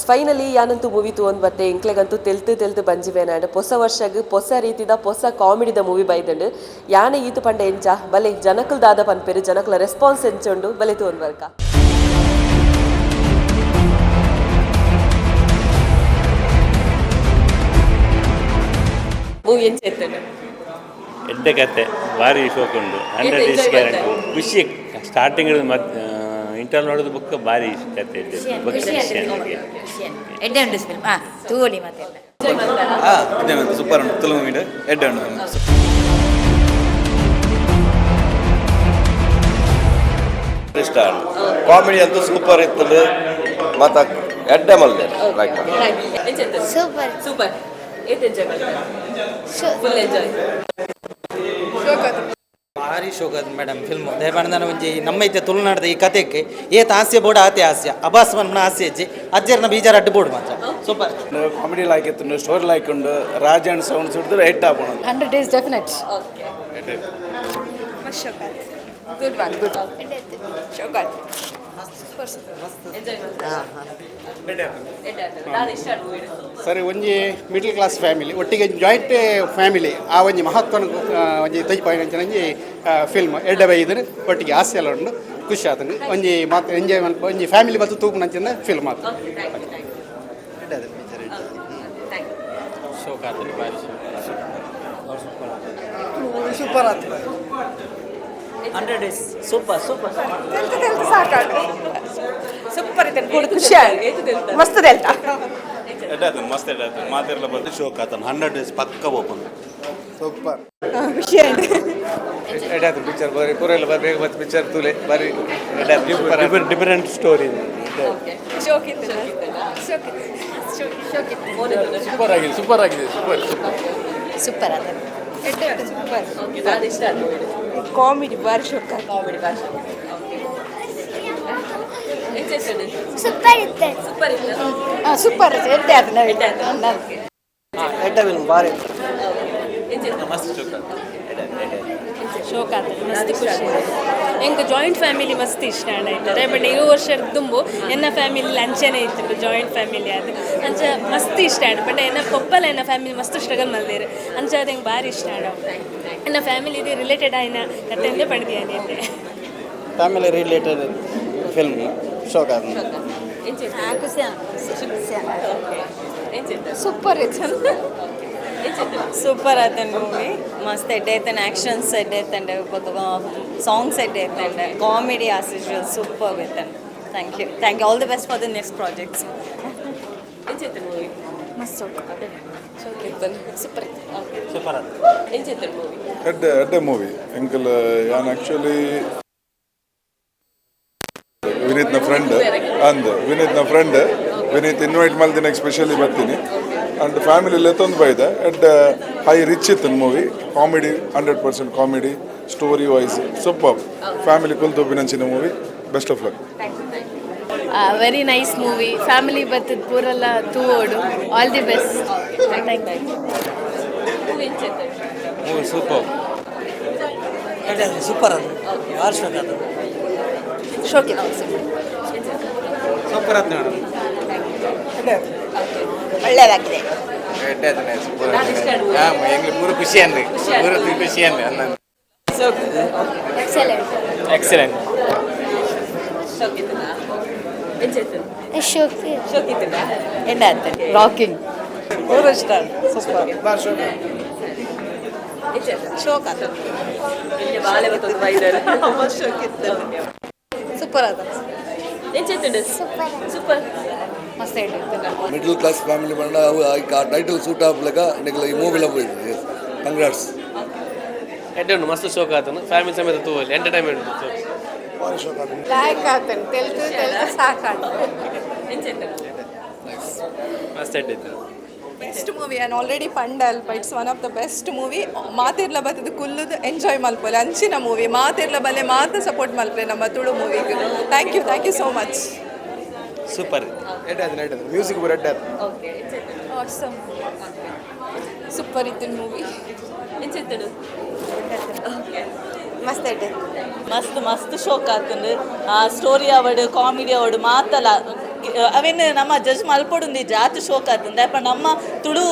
Yes finally ಯಾನಂತೂ ಮೂವಿ ತೂವೊಂದು ಬತ್ತೆ ಎಂಕ್ಲೆಗಂತೂ ತೆಲ್ತು ತೆಲ್ತು ಬಂಜಿವೇನಾಂಡ್ ಪೊಸ ವರ್ಷಗ್ ಪೊಸ ರೀತಿದ ಪೊಸ ಕಾಮಿಡಿದ ಮೂವಿ ಬೈದಂಡು. ಯಾನೆ ಈತು ಪಂಡ ಎಂಚ ಬಲೆ ಜನಕುಲ್ ದಾದ ಪನ್ಪೆರು ಜನಕುಲ ರೆಸ್ಪಾನ್ಸ್ ಎಂಚುಂಡು ಬಲೆ ತೂವೊಂದು ಬರ್ಕ. ಮೂವಿ ಎಂಚ ಇತ್ತಂಡು? ಎಡ್ಡೆ ಕತೆ ಭಾರಿ ಶೋಕುಂಡು. 100 ಡೇಸ್ ಗ್ಯಾರಂಟಿ ಖುಷಿ. ಸ್ಟಾರ್ಟಿಂಗ್ ಮತ್ತೆ ಇಂಟರ್ವ್ಯೂ ನೋಡೋದು ಬುಕ್ ಭಾರಿ ಕತೆ ಇದೆ. ಎಡ್ಡೆ ಉಂಟು ಫಿಲ್ಮ್. ಹಾಂ ತೂವೊಲಿ ಮತ್ತೆ. ಸೂಪರ್ ಉಂಟು ತುಳು ಮೂವಿ ಎಡ್ಡೆ ಉಂಟು. ಇಷ್ಟ ಕಾಮಿಡಿ ಅಂತೂ ಸೂಪರ್ ಇತ್ತು ಮತ್ತು ಎಡ್ಡೆ ಮಲ್ದೆ ಲೈಕ್. ಸೂಪರ್ ಸೂಪರ್ ಏತ್ ಎಂಜಾಯ್ ಮಾಡ್ತಾರೆ? Full enjoy. ಭಾರಿ ಶೋಕದ ಮೇಡಮ್ ಫಿಲ್ಮ್. ದಯಮಾಡಿ ಒಂಜಿ ನಮ್ಮ ಇತ್ತೆ ತುಳುನಾಡ್ದ ಈ ಕತೆಗೆ ಏತ್ ಹಾಸ್ಯ ಬೋರ್ಡ್ ಆತೆ ಹಾಸ್ಯ ಅಬಾಸ್ ಮನ್ಮನ ಹಾಸ್ಯ ಹೆಜ್ಜೆ ಅಜ್ಜರ್ನ ಬೀಜಾರ ಅಡ್ಡು ಬೋರ್ಡ್ ಮಾತ್ರ ಸೂಪರ್. ಕಾಮಿಡಿ ಲೈಕ್ ಇತ್ತು, ಸ್ಟೋರಿ ಲೈಕ್ ಉಂಡು. ರಾಜ್ ಅಂಡ್ ಸೌಂಡ್ಸ್ ಹಿಡಿದ್ರೆ ಎಟ್ ಆಪಣ. 100 days definite. Good one good ಶೋಕಾತ್. ಸರಿ ಒಂಜಿ ಮಿಡ್ಲ್ ಕ್ಲಾಸ್ ಫ್ಯಾಮಿಲಿ ಒಟ್ಟಿಗೆ ಜಾಯಿಂಟ್ ಫ್ಯಾಮಿಲಿ ಆ ಒಂಜಿ ಮಹತ್ವನ ಒಂಜಿ ತೈಪಾಯಿನ ಒಂಜಿ ಫಿಲ್ಮ್ ಎಡ್ಡೆ ಬೈದನು ಒಟ್ಟಿಗೆ ಹಾಸ್ಯ ಎಲ್ಲ ಉಂಡು ಖುಷಿ ಆತನು ಒಂಜಿ ಮಾತು ಎಂಜಾಯ್ ಮಲ್ಪ ಒಂಜಿ ಫ್ಯಾಮಿಲಿ ಮತ್ತು ತೂಪುನಂಚಿನ ಫಿಲ್ಮ್ ಆತು. ಸೂಪರ್ ಆತು. 100 ಡೇಸ್ ಸೂಪರ್ ಸೂಪರ್. ತೆಲ್ತು ತೆಲ್ತು ಸಾಕಾಡು. ಸೂಪರ್ ಇತ್ತು, ಖುಷಿ ಆಯ್ತು, ಮಸ್ತ್ ತೆಲ್ತ. ಮಸ್ತ್ ಎಡ್ಡೆ ಮಾತೆಲ್ಲ ಬಂದು ಶೋಕ್ ಆತನ. 100 ಡೇಸ್ ಪಕ್ಕ ಓಪನ್. ಸೂಪರ್ ಖುಷಿ ಆಯ್ತು. ಎಡ್ಡೆ ಆಯ್ತು ಪಿಕ್ಚರ್. ಬಾರಿ ಪೂರೆಲ್ಲ ಬಾರಿ ಬೇಗ ಮತ್ತೆ ಪಿಕ್ಚರ್ ತೂಲೆ ಬಾರಿ ಡಿಫರೆಂಟ್ ಸ್ಟೋರಿ. ಸೂಪರ್ ಆಗಿದೆ, ಸೂಪರ್ ಆಗಿದೆ, ಸೂಪರ್ ಸೂಪರ್ ಸೂಪರ್ ಆದ ಸೂಪರ್. ಕಾಮಿಡಿ ಬಾರಿ ಶೋಕ. ಕಾಮಿಡಿ ಭಾಷೆ ಸೂಪರ್ ಇತ್ತು. ಸೂಪರ್ ಇತ್ತು. ಸೂಪರ್ ಎಡ್ಡೆ ಆತು. ಎಡ್ಡೆ ಫಿಲ್ಮ್ ಭಾರಿ. ಶೋಕ ಆತದೆ, ಮಸ್ತ್ ಖುಷಿ. ಎಂಕ್ ಜಾಯಿಂಟ್ ಫ್ಯಾಮಿಲಿ ಮಸ್ತ್ ಇಷ್ಟ ಆಯ್ತದೆ. ಬಟ್ ಇರು ವರ್ಷ ದುಂಬು ಎನ್ನ ಫ್ಯಾಮಿಲಿ ಅಂಚೆನೆ ಇತ್ತು ಜಾಯಿಂಟ್ ಫ್ಯಾಮಿಲಿ ಅದು ಅಂಚ ಮಸ್ತ್ ಇಷ್ಟ ಆಂಡ್. ಬಟ್ ಎನ್ನ ಪೊಪ್ಪಲ ಎನ್ನ ಫ್ಯಾಮಿಲಿ ಮಸ್ತ್ ಸ್ಟ್ರಗಲ್ ಮಲ್ದೇರು ಅಂಚ ಅದು ಎಂಕ್ ಭಾರಿ ಇಷ್ಟ ಆಂಡ್. ಎನ್ನ ಫ್ಯಾಮಿಲಿ ಇದು ರಿಲೇಟೆಡ್ ಆಯ್ನ ಕತೆಂದೇ ಪಡೆದಿಯಾನೆ. ಫ್ಯಾಮಿಲಿ ರಿಲೇಟೆಡ್ ಫಿಲ್ಮ್ ಶೋಕ್ ಆತು. ಸೂಪರ್ ಇತ್ತು, ಸೂಪರ್ ಆತನ್ ಮೂವಿ. ಮಸ್ತ್ ಎಡ್ಡೆ ಐತನ್, ಆ್ಯಕ್ಷನ್ಸ್ ಎಡ್ಡೆ ಐತಂಡೆ, ಸಾಂಗ್ಸ್ ಎಡ್ಡೆ ಐತಂಡೆ, ಕಾಮಿಡಿ ಆಸ್ ಯೂಶುವಲ್ ಸೂಪರ್ ಐತನ್. Thank you, thank you, all the best for the next projects. ಮಸ್ತ್ ಸೂಪರ್ ಸೂಪರ್ ಆತು. ಎಡ್ಡೆ ಎಡ್ಡೆ ಮೂವಿ ಎಂಕಲ್. ಯಾನ್ ಆ್ಯಕ್ಚುಲಿ ವಿನೀತ್ನ ಫ್ರೆಂಡ್ ಅಂದ್ ವಿನೀತ್ನ ಫ್ರೆಂಡ್ ವಿನೀತ್ ಇನ್ವೈಟ್ ಮಲ್ದಿನ ಸ್ಪೆಷಲಿ ಬರ್ತೀನಿ. ಆ್ಯಂಡ್ ಫ್ಯಾಮಿಲಿ ಲೆತ್ತೊಂದು ಬೈದೆ. ಎಡ್ಡೆ ಹೈ ರಿಚ್ ಇತ್ತು movie. Comedy 100% comedy, story wise super. Family ಕುಲ್ ತೂಪಿನಂಚಿನ movie. Best of luck. Very nice movie. Family ಬರ್ತದ ಪೂರೆಲ್ಲ ತೂವೋಡು. All the best. Thank you. Movie super. Super ಅದು ಭಾರಿ ಶೋಕ್ ಆತು. ಶೋಕಿ ಸೂಪರ್ ಆಯ್ತು ಮೇಡಮ್. ಒಳ್ಳೆಯದಾಗಿದೆ. ಎಡ್ಡೆ ಆಯ್ತು, ಸೂಪರ್. ಎಂಗ್ಲಿ ಪೂರ ಖುಷಿ ಅನ್ರಿ, ಪೂರ ಖುಷಿ ಅನ್ರಿ ಅನ್ನ. ಎಕ್ಸಲೆಂಟ್. ಎಕ್ಸಲೆಂಟ್. ಶೋಕಿ. ಎಣ್ಣೆ ಆಯ್ತು. ರಾಕಿಂಗ್ ಪೂರ ಇಷ್ಟ. ಸೂಪರ್ ಭಾರಿ ಶೋಕ್. ಶೋಕ್ ಆತು. ಸೂಪರ್ ಆದ. ಸೂಪರ್ ಮಸ್ತ್ ಎಡ್ಡೆ. ಮಿಡ್ಲ್ ಕ್ಲಾಸ್ ಫ್ಯಾಮಿಲಿ ಬಂಡ ಅವು ಆ ಟೈಟಲ್ ಸೂಟ್ ಆಗ್ಲಿಕ್ಕ ನಿಗಲ ಈ ಮೂವಿಲ ಪೋಯಿದೆ. ಕಂಗ್ರಾಟ್ಸ್. ಎಡ್ಡೆ ಉಂಟು, ಮಸ್ತ್ ಶೋಕ್ ಆತನು. ಫ್ಯಾಮಿಲಿ ಸಮೇತ ತೂವಲ್ಲಿ ಎಂಟರ್ಟೈನ್ಮೆಂಟ್ ಉಂಟು. ಲಾಯಕ್ ಆತನ್, ತೆಲ್ತು ತೆಲ್ತು ಸಾಕಾತು. ಮಸ್ತ್ ಎಡ್ಡೆ ಇತ್ತು. ಬೆಸ್ಟ್ ಮೂವಿ ಆ್ಯಂಡ್ ಆಲ್ರೆಡಿ ಪಂಡಲ್ಪ. It's one of the best movie. ಮಾತಿರ್ಲ ಬತ್ತದ ಕುಲ್ಲುದು ಎಂಜಾಯ್ ಮಲ್ಪೊಲೆ ಅಂಚಿನ ಮೂವಿ. ಮಾತಿರ್ಲ ಬಲೆ ಮಾತ ಸಪೋರ್ಟ್ ಮಲ್ಪಲೆ ನಮ್ಮ Tulu ಮೂವಿಗೆ. Thank you, thank you so much. Super. ಎಡ್ಡೆ ಆಯ್ತು, ಎಡ್ಡೆ ಆಯ್ತು. ಮ್ಯೂಸಿಕ್ ಪೂರ ಎಡ್ಡೆ ಆಯ್ತು. ಆಸಮ್, ಸೂಪರ್ ಇತ್ತು ಮೂವಿ. ಮಸ್ತ್ ಎಡ್ಡೆ. ಮಸ್ತ್ ಮಸ್ತ್ ಶೋಕ್ ಆತುಂಡು. ಆ ಸ್ಟೋರಿ ಅವಡು ಕಾಮಿಡಿ ಅವಡು ಮಾತಲ ಅವೇನು ನಮ್ಮ ಜಡ್ಜ್ ಮಲ್ಪೊಡುಂದಿ ಜಾತ್ ಶೋಕ್ ಆತಂದ ಅಪ್ಪ. ನಮ್ಮ ತುಳು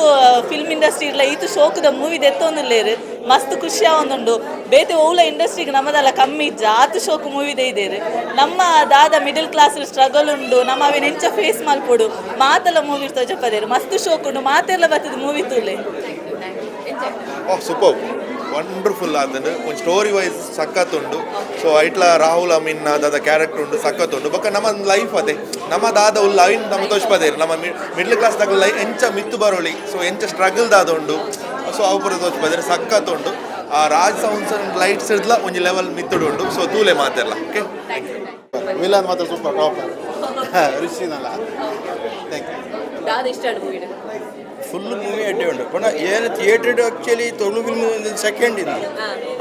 ಫಿಲ್ಮ್ ಇಂಡಸ್ಟ್ರಿ ಇರ್ಲ ಈತು ಶೋಕದ ಮೂವಿ ದೆತ್ತೊಂದುಲ್ಲೇರು, ಮಸ್ತ್ ಖುಷಿ ಆವೊಂದುಂಡು. ಬೇತೆ ಓಲ ಇಂಡಸ್ಟ್ರಿಗೆ ನಮ್ಮದಲ್ಲ ಕಮ್ಮಿ ಜಾತ್ ಶೋಕ್ ಮೂವಿ ಇದ್ದೇರು. ನಮ್ಮ ದಾದ ಮಿಡಲ್ ಕ್ಲಾಸ್ ಸ್ಟ್ರಗಲ್ ಉಂಡು, ನಮ್ಮ ಅವೇನು ಎಂಚ ಫೇಸ್ ಮಲ್ಪೊಡು ಮಾತೆಲ್ಲ ಮೂವಿ ತೋಜಪದೇರು. ಮಸ್ತ್ ಶೋಕ್ ಉಂಡು, ಮಾತೆಲ್ಲ ಬರ್ತದೆ ಮೂವಿ ತೂಲೆ. ಓಹ್, ಸೂಪರ್, ವಂಡರ್ಫುಲ್ ಆತಂಡ್. ಒಂದು ಸ್ಟೋರಿ ವೈಸ್ ಸಖತ್ ಉಂಡು. ಸೊ ಐಟ್ಲ ರಾಹುಲ್ ಅಮೀನ್ ದಾದ ಕ್ಯಾರೆಕ್ಟರ್ ಉಂಡು, ಸಖತ್ ಉಂಡು. ಬೊಕ್ಕ ನಮ್ಮ ಲೈಫ್ ಅದೇ, ನಮ್ಮ ದಾದ ಉಲ್ಲ ಅವಿನ್ ನಮ್ಮ ತೋಜ್ಪದೇರು. ನಮ್ಮ ಮಿಡ್ಲ್ ಕ್ಲಾಸ್ ದಾಗ ಲೈ ಎಂಚ ಮಿತ್ತು ಬರೋಳಿ, ಸೊ ಎಂಚ ಸ್ಟ್ರಗಲ್ ದಾದ ಉಂಡು, ಸೊ ಅವು ಪೂರ ತೋಜ್ಪದೇರು. ಸಖತ್ ಉಂಡು. ಆ ರಾಜ್ ಸೌಂಡ್ಸ್ ಅಂಡ್ ಲೈಟ್ಸ್ ಇಡ್ಲ ಒಂಜಿ ಲೆವೆಲ್ ಮಿತ್ತುಡು ಉಂಡು. ಸೊ ತೂಲೆ ಮಾತೆಲ್ಲ. ಓಕೆ. ವಿಲನ್ ಮಾತ್ರ ಸೂಪರ್ ಟಾಪ್ ಋಷಿನಲ್ಲ. Thank you. ದಾದ ಇಷ್ಟ ಮೂವಿ? ಫುಲ್ ಮೂವಿ ಅಡ್ಡೆ ಉಂಟು. ಪಂಡ ಏನು theatre actually Tulu film second ಇಂದು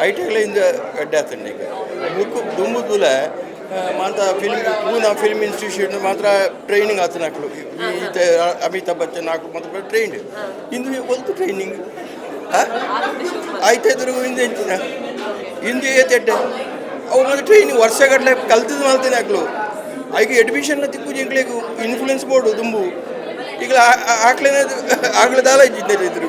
ಐಟೆಗ್ಲ ಇಂದ ಅಡ್ಡೆ ಆತಂಡು. ಈಗ ಬುಕ್ ದುಂಬು ತೂಲೆ ಮಾತ ಫಿಲ್ಮ್ ಪೂನಾ ಫಿಲ್ಮ್ ಇನ್ಸ್ಟಿಟ್ಯೂಟ್ ಮಾತ್ರ ಟ್ರೈನಿಂಗ್ ಆತನ ಆಕ್ಲು. ಈತ ಅಮಿತಾಬ್ ಬಚ್ಚನ್ ಆಕ್ಲು ಮಾತ್ರ ಟ್ರೈನ್ಡ್. ಇಂದು ಒಲ್ತು ಟ್ರೈನಿಂಗ್ ಆಯ್ತಾಯ್ತು. ಇಂದು ಎಂಚಿನ ಇಂದು ಏತೆಡ್ಡೆ ಅವು ಮಾತ್ರ ಟ್ರೈನಿಂಗ್ ವರ್ಷಗಟ್ಟಲೆ ಕಲ್ತದ್ದು ಮಲ್ತೇನೆ ಆಕ್ಲು. ಐಗೆ ಅಡ್ಮಿಷನ್ ತಿಕ್ಕು ಎಂಕ್ಲೆಗ್ ಇನ್ಫ್ಲೂಯೆನ್ಸ್ ಬೋರ್ಡು ದುಂಬು. ಈಗ ಆಕ್ಲೇನೆ ಆಗ್ಲೇ ದಾಲ ಇದ್ದಿದ್ದೆ ಇದ್ರು.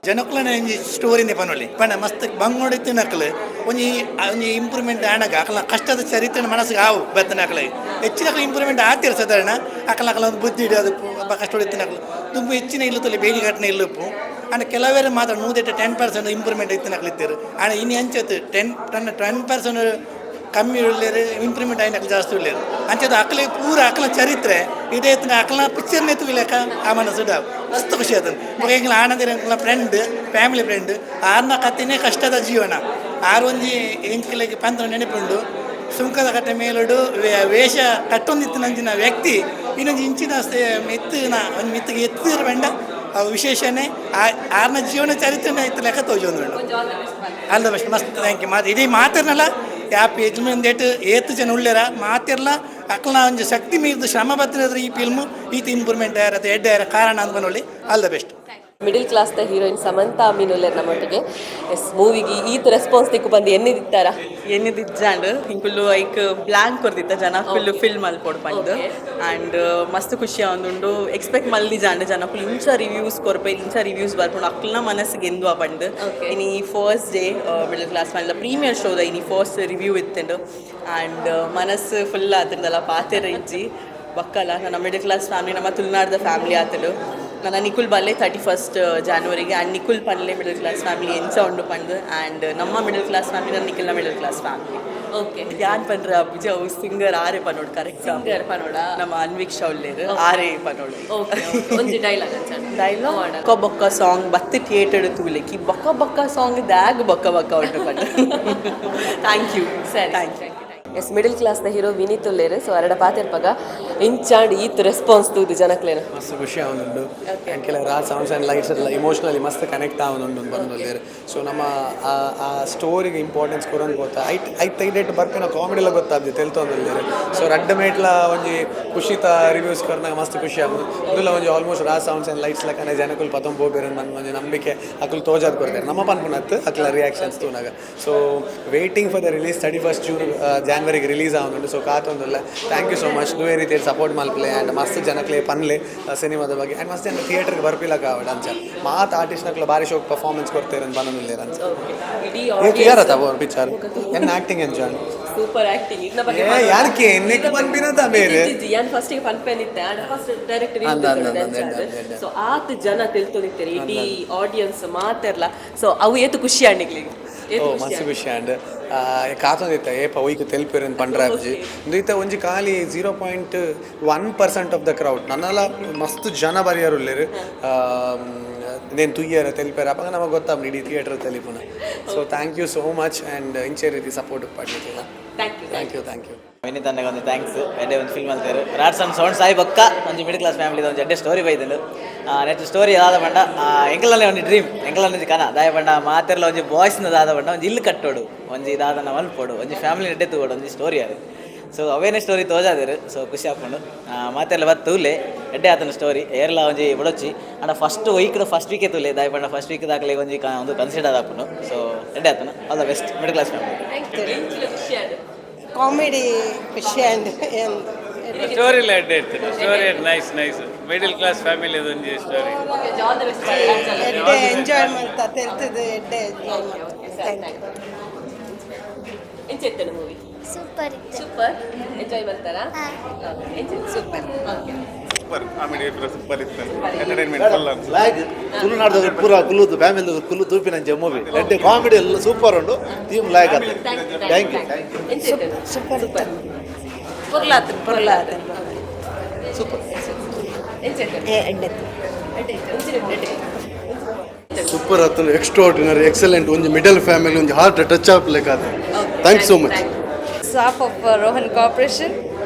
ಜನಕ್ಲನ ಒಂಜಿ ಸ್ಟೋರಿನೇ ಪನೊಲಿ ಪಂಡ ಮಸ್ತ್ ಬಂಗೋಡು ಇತ್ತಿನಕ್ಲು ಒಂಜಿ ಒಂಜಿ ಇಂಪ್ರೂವ್ಮೆಂಟ್ ಆನಗ ಅಕಲ್ನ ಕಷ್ಟದ ಚರಿತ್ರೆ ಮನಸ್ಸಿಗೆ ಆವು ಬತ್ತನಕ್ಲೆ. ಹೆಚ್ಚಿನ ಇಂಪ್ರೂವ್ಮೆಂಟ್ ಆತಿರ ಸಾಧಾರಣ. ಅಕಲ ಅಕಲ ಒಂದು ಬುದ್ಧಿ ಇಡೋದು ಕಷ್ಟ ಇತ್ತಿನಕ್ಲು ತುಂಬ ಹೆಚ್ಚಿನ ಇಲ್ಲು ತೊಲೆ ಬೇಡಿ ಘಟನೆ ಇಲ್ಲುಪ್ಪು. ಅಂಡ್ ಕೆಲವರು ಮಾತ್ರ ನೂದೆಟ್ಟ 10% ಇಂಪ್ರೂವ್ಮೆಂಟ್ ಇತ್ತಿನಕ್ಲು ಇತ್ತೀರು. ಆಂಡ್ ಇನ್ನು ಅಂಚತ್ತು ಟೆನ್ ಟನ್ 10% ಕಮ್ಮಿ ಉಳ್ಳೇರು, ಇಂಪ್ರೂವ್ಮೆಂಟ್ అయినట్లు ಜಾಸ್ತಿ ಉಳ್ಳೇರು. ಅಂಚದ ಅಕಲೆ ಪೂರ ಅಕಲ ಚರಿತ್ರೆ ಇದೇ ಅಕಲ ಪಿಕ್ಚರ್ ಲೆಕ್ಕ ಆ ಮನಸ್ಸು ಮಸ್ತ್ ಖುಷಿ ಆತನ. ಎಂಗ್ಲ ಆನಂದಿರ ಎಂಕ್ಲ ಫ್ರೆಂಡ್, ಫ್ಯಾಮಿಲಿ ಫ್ರೆಂಡ್. ಆರ್ನ ಕಥೆನೇ ಕಷ್ಟದ ಜೀವನ. ಆರು ಒಂಜಿ ಎಂಕ್ಲೆಗ್ ಪಂತ್ರ ನೆನಪುಂಡು. ಸುಂಕದ ಕಟ್ಟೆ ಮೇಲುಡು ವೇಷ ಕಟ್ಟೊಂದಿತ್ತು ನಂಜಿನ ವ್ಯಕ್ತಿ ಇನ್ನೊಂದು ಇಂಚಿನ ಮೆತ್ತಿನ ಒಂದು ಮೆತ್ತಿಗೆ ಎತ್ತಿರ ಬೇಡ. ಅವು ವಿಶೇಷನೇ ಆರ್ನ ಜೀವನ ಚರಿತ್ರೆನೇ ಇತ್ತು ಲೆಕ್ಕ ತೋಜೊಂದುಂಡು. ಆಲ್ the best. ಮಸ್ತ್ thank you. ಮಾತು ಇಡೀ ಮಾತಿರ್ನಲ್ಲ ಯಾಪ್ ಯಜಮಾನ್ ಏತು ಜನ ಉಳ್ಳೇರ ಮಾತಿರ್ಲ ಅಕ್ಲ ಒಂಜಿ ಶಕ್ತಿ ಮೀರಿದ ಶ್ರಮ ಬತ್ತಿದ್ರೆ ಈ ಫಿಲ್ಮು ಈತ ಇಂಪ್ರೂವ್ಮೆಂಟ್ ಆಯ್ರ ಅಥವಾ ಎಡ್ಡೆ ಆಯ್ರ ಕಾರಣ ಅಂತ ಬನ್ನೊಳ್ಳಿ. All the best. Middle class the heroine Samantha Amin ಉಲ್ಲೇರ್ ನಮ್ಮೊಟ್ಟಿಗೆ. ಎಸ್, ಮೂವಿಗೆ ಈತ ರೆಸ್ಪಾನ್ಸ್ ತಿಕ್ಕು ಬಂದು ಎನ್ನಿದಿತ್ತಾರ? ಎನ್ನಿದಿಜ್ಜಾಂಡ್. ಇಂಕುಲು ಐಕ್ ಬ್ಲ್ಯಾಂಕ್ ಕೊರ್ದಿತ್ತ ಜನ ಫುಲ್ ಫಿಲ್ ಮಲ್ಪೊಡು ಪಂದ್. ಆ್ಯಂಡ್ ಮಸ್ತ್ ಖುಷಿ ಆವೊಂದುಂಡು. ಎಕ್ಸ್ಪೆಕ್ಟ್ ಮಲ್ದಿಜಾಂಡ್ ಜನಕುಲು ಇಂಚ ರಿವ್ಯೂಸ್ ಕೊರ್ಪೆ, ಇಂಚ ರಿವ್ಯೂಸ್ ಬರ್ಪುಂಡು, ಅಕ್ಲ್ನ ಮನಸ್ಸಿಗೆ ಎಂದುವ ಪಂದ್. ಇನಿ ಫಸ್ಟ್ ಡೇ ಮಿಡಲ್ ಕ್ಲಾಸ್ ಮಲ್ಲ ಪ್ರೀಮಿಯರ್ ಶೋದ ಇನಿ ಫಸ್ಟ್ ರಿವ್ಯೂ ಇತ್ತುಂಡು. ಆ್ಯಂಡ್ ಮನಸ್ಸು ಫುಲ್ ಆತಂದಲ್ಲ, ಪಾತೆರ ಇಜ್ಜಿ ಬಕ್ಕಲ. ನನ್ನ ಮಿಡಲ್ ಕ್ಲಾಸ್ ಫ್ಯಾಮಿಲಿ, ನಮ್ಮ ತುಳುನಾಡ್ದ ಫ್ಯಾಮಿಲಿ ಆತಲು. ನನ್ನ ನಿಕುಲ್ ಬಲ್ಲೆ 31 ಜಾನ್ವರಿಗೆ. ಆ್ಯಂಡ್ ನಿಕುಲ್ ಪನ್ಲೆ ಮಿಡಲ್ ಕ್ಲಾಸ್ ಫ್ಯಾಮಿಲಿ ಎಂಚ ಉಂಡು ಪಂದ್. ಆ್ಯಂಡ್ ನಮ್ಮ ಮಿಡಲ್ ಕ್ಲಾಸ್ ಫ್ಯಾಮಿಲಿ ನಿಖಿಲ್ನ ಮಿಡಲ್ ಕ್ಲಾಸ್ ಫ್ಯಾಮಿಲಿ. ಯಾನ್ ಪಂಡ್ರ ಅಬ್ಬುಜಿ, ಅವು ಸಿಂಗರ್ ಆರೆ ಪನೋಡು ಕರೆಕ್ಟ್. ಸಿಂಗರ್ ಪನೋಡ? ನಮ್ಮ ಅನ್ವೀಕ್ಷ ಉಲ್ಲೇರು, ಆರೆ ಪನೋಡು. ಓಕೆ, ಒಂಜಿ ಡೈಲಾಗ್ ಅಂಚ. ಡೈಲಾಗ್ ಬೊಕ್ಕ ಬೊಕ್ಕ ಸಾಂಗ್ ಬತ್ತು ಥಿಯೇಟರ್ ತೂಲೆಕಿ. ಬೊಕ್ಕ ಬೊಕ್ಕ ಸಾಂಗ್ ದ್ಯಾಗ್ ಬೊಕ್ಕ ಬೊಕ್ಕ ಉಂಟು ಪಂಡ. Thank you. ಸರಿ. Thank you. S, middle ಕ್ಲಾಸ್ನ ಹೀರೋ ವಿನೀತ್ ಉಲ್ಲೇರು. ಸೊ ಅರಡ ಪಾತೆರ್ಪಗ ಇಂಚಾಂಡ್ ಈತ್ ರೆಸ್ಪಾನ್ಸ್ ತೂದು ಜನಕ್ಲೇನ? ಮಸ್ತ್ ಖುಷಿ ಆವೊಂದುಂಡು. ಆ್ಯಂಡ್ ಕೆಲವು ರಾಜ್ ಸೌಂಡ್ಸ್ ಆ್ಯಂಡ್ ಲೈಟ್ಸ್ ಎಲ್ಲ ಇಮೋಷ್ನಲಿ ಮಸ್ತ್ ಕನೆಕ್ಟ್ ಆವೊಂದುಂಡು ಬಂದುಲ್ಲೇರು. ಸೊ ನಮ್ಮ ಆ ಆ ಸ್ಟೋರಿಗೆ ಇಂಪಾರ್ಟೆನ್ಸ್ ಕೊರೊಂದು ಗೊತ್ತಾ ಐಟ್ ಐಟ್ ಐಡೆಟ್ ಬರ್ಪಿನ ಕಾಮಿಡಿಲ ಗೊತ್ತಾಗ್ತದೆ ತೆಲ್ತೊಂದುಲ್ಲೇರು. ಸೊ ರಡ್ಡ ಮೇಟ್ಲ ಒಂಜಿ ಖುಷಿತ ರಿವ್ಯೂಸ್ ಕೊರ್ನಾಗ ಮಸ್ತ್ ಖುಷಿ ಆಪುಂಡು. ಇಂದುಲ ಒಂಜಿ almost Raj sounds and lights ಲೆಕ್ಕನೆ ಜನಕುಲು ಪತೊಂದು ಪೋಪೆರ್ ಪನ್ಪಿನ ಒಂಜಿ ನಂಬಿಕೆ ಅಕುಲು ತೋಜಾದ್ ಕೊರ್ತಾರೆ. ನಮ್ಮ ಪನ್ಪುನತ್ತು ಅಕ್ಲ ರಿಯಾಕ್ಷನ್ಸ್ ತೂನಾಗ. So waiting for the release, 31 June ಜಾನ್ವರಿಗೆ release ಆವೊಂದುಂಡು. ಸೊ ಕಾತೊಂದುಲ್ಲ. Thank you so much. ದುವೆ ರೀತಿಯಲ್ಲಿ ಸಪೋರ್ಟ್ ಮಲ್ಪಲೆ ಆ್ಯಂಡ್ ಮಸ್ತ್ ಜನಕ್ಲೆ ಪನ್ಲೆ ಸಿನಿಮಾದ ಬಗ್ಗೆ. ಆ್ಯಂಡ್ ಮಸ್ತ್ ಜನ ಥಿಯೇಟರ್ಗೆ ಬರ್ಪಿಲಕ ಆವಡ್ ಅಂಚ ಮಾತ್ ಆರ್ಟಿಸ್ಟ್ನಕ್ಲ ಬಾರಿ ಶೋಕ್ ಪರ್ಫಾರ್ಮೆನ್ಸ್ ಕೊಡ್ತೇರೆ ಅಂತ ಬನ್ನೊಂದುಲ್ಲೇರ್ ಅಂಚ. ಇಡೀ ಕ್ಲಿಯರ್ ಆತ ಪಿಕ್ಚರ್ ಎನ್ನ ಆ್ಯಕ್ಟಿಂಗ್ ಎಂಜಾಯ್. ಸೂಪರ್ ಆಕ್ಟಿಂಗ್ ಇನ್ನ ಬಗ್ಗೆ. ಏ, ಯಾರ್ಕೆ ಎನ್ನೆಕ್ ಪನ್ಪಿನದ ಬೇರೆ. ಯಾನ್ ಫಸ್ಟ್ ಗೆ ಪನ್ಪೇನಿತ್ತೆ ಆಂಡ್ ಫಸ್ಟ್ ಡೈರೆಕ್ಟರ್. ಅಂದ, ಅಂದ, ಅಂದ, ಅಂದ, ಅಂದ, ಅಂದ. ಸೊ ಆತ್ ಜನ ತೆಲ್ತೊಂದಿತ್ತೆರ್, ಇಡೀ ಆಡಿಯನ್ಸ್ ಮಾತೆರ್ಲ. ಸೊ ಅವು ಏತು ಖುಷಿ ಆಂಡಿಗ್ಲಿಗೆ? ಓ, ಮಸ್ತ್ ಖುಷಿ ಆಂಡ್. ಕಾತೊಂದಿತ್ತ ಏಪ ಒಯ್ಕ್ ತೆಲ್ಪೆರ್ ಪಂಡ್ರಾಬ್ಜಿ. ಇಂದು ಇತ್ತ ಒಂಜಿ ಖಾಲಿ 0.1% ಆಫ್ the crowd ನನ್ನಲ ಮಸ್ತ್ ಜನ ಬರಿಯರು ಉಲ್ಲೆರ್. ನೇನ್ ತುಯ್ಯರ ತೆಲ್ಪೆರ್ ಅಪಗ ನಮಗೆ ಗೊತ್ತಾಪುಂಡು ಇಡೀ ಥಿಯೇಟರ್ ತೆಲಿಪುನ. So thank you so much and ಇಂಚೆ ರೀತಿ ಸಪೋರ್ಟ್ ಪಡ್ಲಿಕ್ಕಿಲ್ಲ. Thank you. Thank you, thank you. Vineeth ಅಣ್ಣಗೆ ಒಂದು thanks. ಎಡ್ಡೆ ಒಂದು ಫಿಲ್ಮ್ ಅಂತಾರೆ. ರಾಡ್ಸ್ ಅಂಡ್ ಸೌಂಡ್ಸ್ ಆಯಿ ಬೊಕ್ಕ ಒಂಜಿ ಮಿಡಲ್ ಕ್ಲಾಸ್ ಫ್ಯಾಮಿಲಿ ಒಂಜಿ ಎಡ್ಡೆ ಸ್ಟೋರಿ ಬೈದುಂಡು. ನೆಕ್ಸ್ಟ್ ಸ್ಟೋರಿ ದಾದ ಪಂಡ, ಎಂಕಲಲ್ಲೇ ಒಂಜಿ ಡ್ರೀಮ್, ಎಂಕಲಲ್ಲಿ ಒಂಜಿ ಕನ ದಾಯ ಪಂಡ ಮಾತೆರ್ಲ ಒಂಜಿ ಬಾಯ್ಸ್ನ ದಾದ ಪಂಡ ಒಂಜಿ ಇಲ್ಲು ಕಟ್ಟೋಡು, ಒಂಜಿ ದಾದನ ಮಲ್ಪೋಡು, ಒಂಜಿ ಫ್ಯಾಮಿಲಿ ಎಡ್ಡೆ ತೂಗೋಡು ಒಂಜಿ ಸ್ಟೋರಿ ಅದು. ಸೊ ಅವೇನೇ ಸ್ಟೋರಿ ತೋಜಾದೇರು. ಸೊ ಖುಷಿ ಆಪುಂಡು. ಮಾತೆರ್ಲ ಬತ್ತು ತೂಲೆ, ಎಡ್ಡೆ ಆತನ ಸ್ಟೋರಿ ಏರ್ಲ ಒಂಜಿ ಬಡೊಚ್ಚಿ. ಅಂಡ ಫಸ್ಟ್ ವೀಕ್ ಫಸ್ಟ್ ವೀಕೆ ತೂಲೆ. ದಾಯ ಪಂಡ ಫಸ್ಟ್ ವೀಕ್ ದಾಖಲೆ ಒಂಜಿ ಒಂದು ಕನ್ಸಿಡರ್ ಆಪುಂಡು. ಸೊ ಎಡ್ಡೆ ಆತನ. All the best middle class family. ಖುಷಿ ಆಂಡ್. ಕಾಮಿಡಿ ಖುಷಿ ಆ್ಯಂಡ್. ಸ್ಟೋರಿ ಎಲ್ಲ ಎಡ್ಡೆ ಇರ್ತದೆ. Story nice nice, middle class family ಒಂಜಿ ಸ್ಟೋರಿ. ಎಡ್ಡೆ ಎಂಜಾಯ್ ಮಾಡ್ತಾ ತೆಲ್ತದೆ, ಎಡ್ಡೆ ಎಂಜಾಯ್ ಮಾಡ್ತಾ. Thank you. ಎಂಚ ಇತ್ತು ಮೂವಿ? ಸೂಪರ್ ಇತ್ತು. ಸೂಪರ್ ಎಂಜಾಯ್ ಮಾಡ್ತಾರಾ? Super. Okay. Super, comedy super ಇತ್ತು, ಎಂಟರ್ಟೈನ್ಮೆಂಟ್ ಫುಲ್. ಲಾಗ್ ತುಳುನಾಡ್ದವ್ರು ಪೂರ ಕುಲ್ಲುದು ಫ್ಯಾಮಿಲಿ ಕುಲ್ಲು ತೂಪಿನಂಚೆ ಮೂವಿ ಎಡ್ಡೆ, ಕಾಮಿಡಿ ಎಲ್ಲ ಸೂಪರ್ ಉಂಡು, ಥೀಮ್ ಲಾಯ್ಕ್ ಆತ. Thank you. Super super. ಪೊರ್ಲಾತು ಪೊರ್ಲಾತು. ಸೂಪರ್. ಸೂಪರ್ ಆತನು, ಎಕ್ಸ್ಟ್ರಾರ್ಡಿನರಿ, ಎಕ್ಸಲೆಂಟ್. ಒಂಜಿ ಮಿಡಲ್ ಫ್ಯಾಮಿಲಿ ಒಂಜಿ ಹಾರ್ಟ್ ಟಚ್ ಆಪ್ ಲೆಕ್ಕ. Thanks so much. Staff of Rohan Corporation.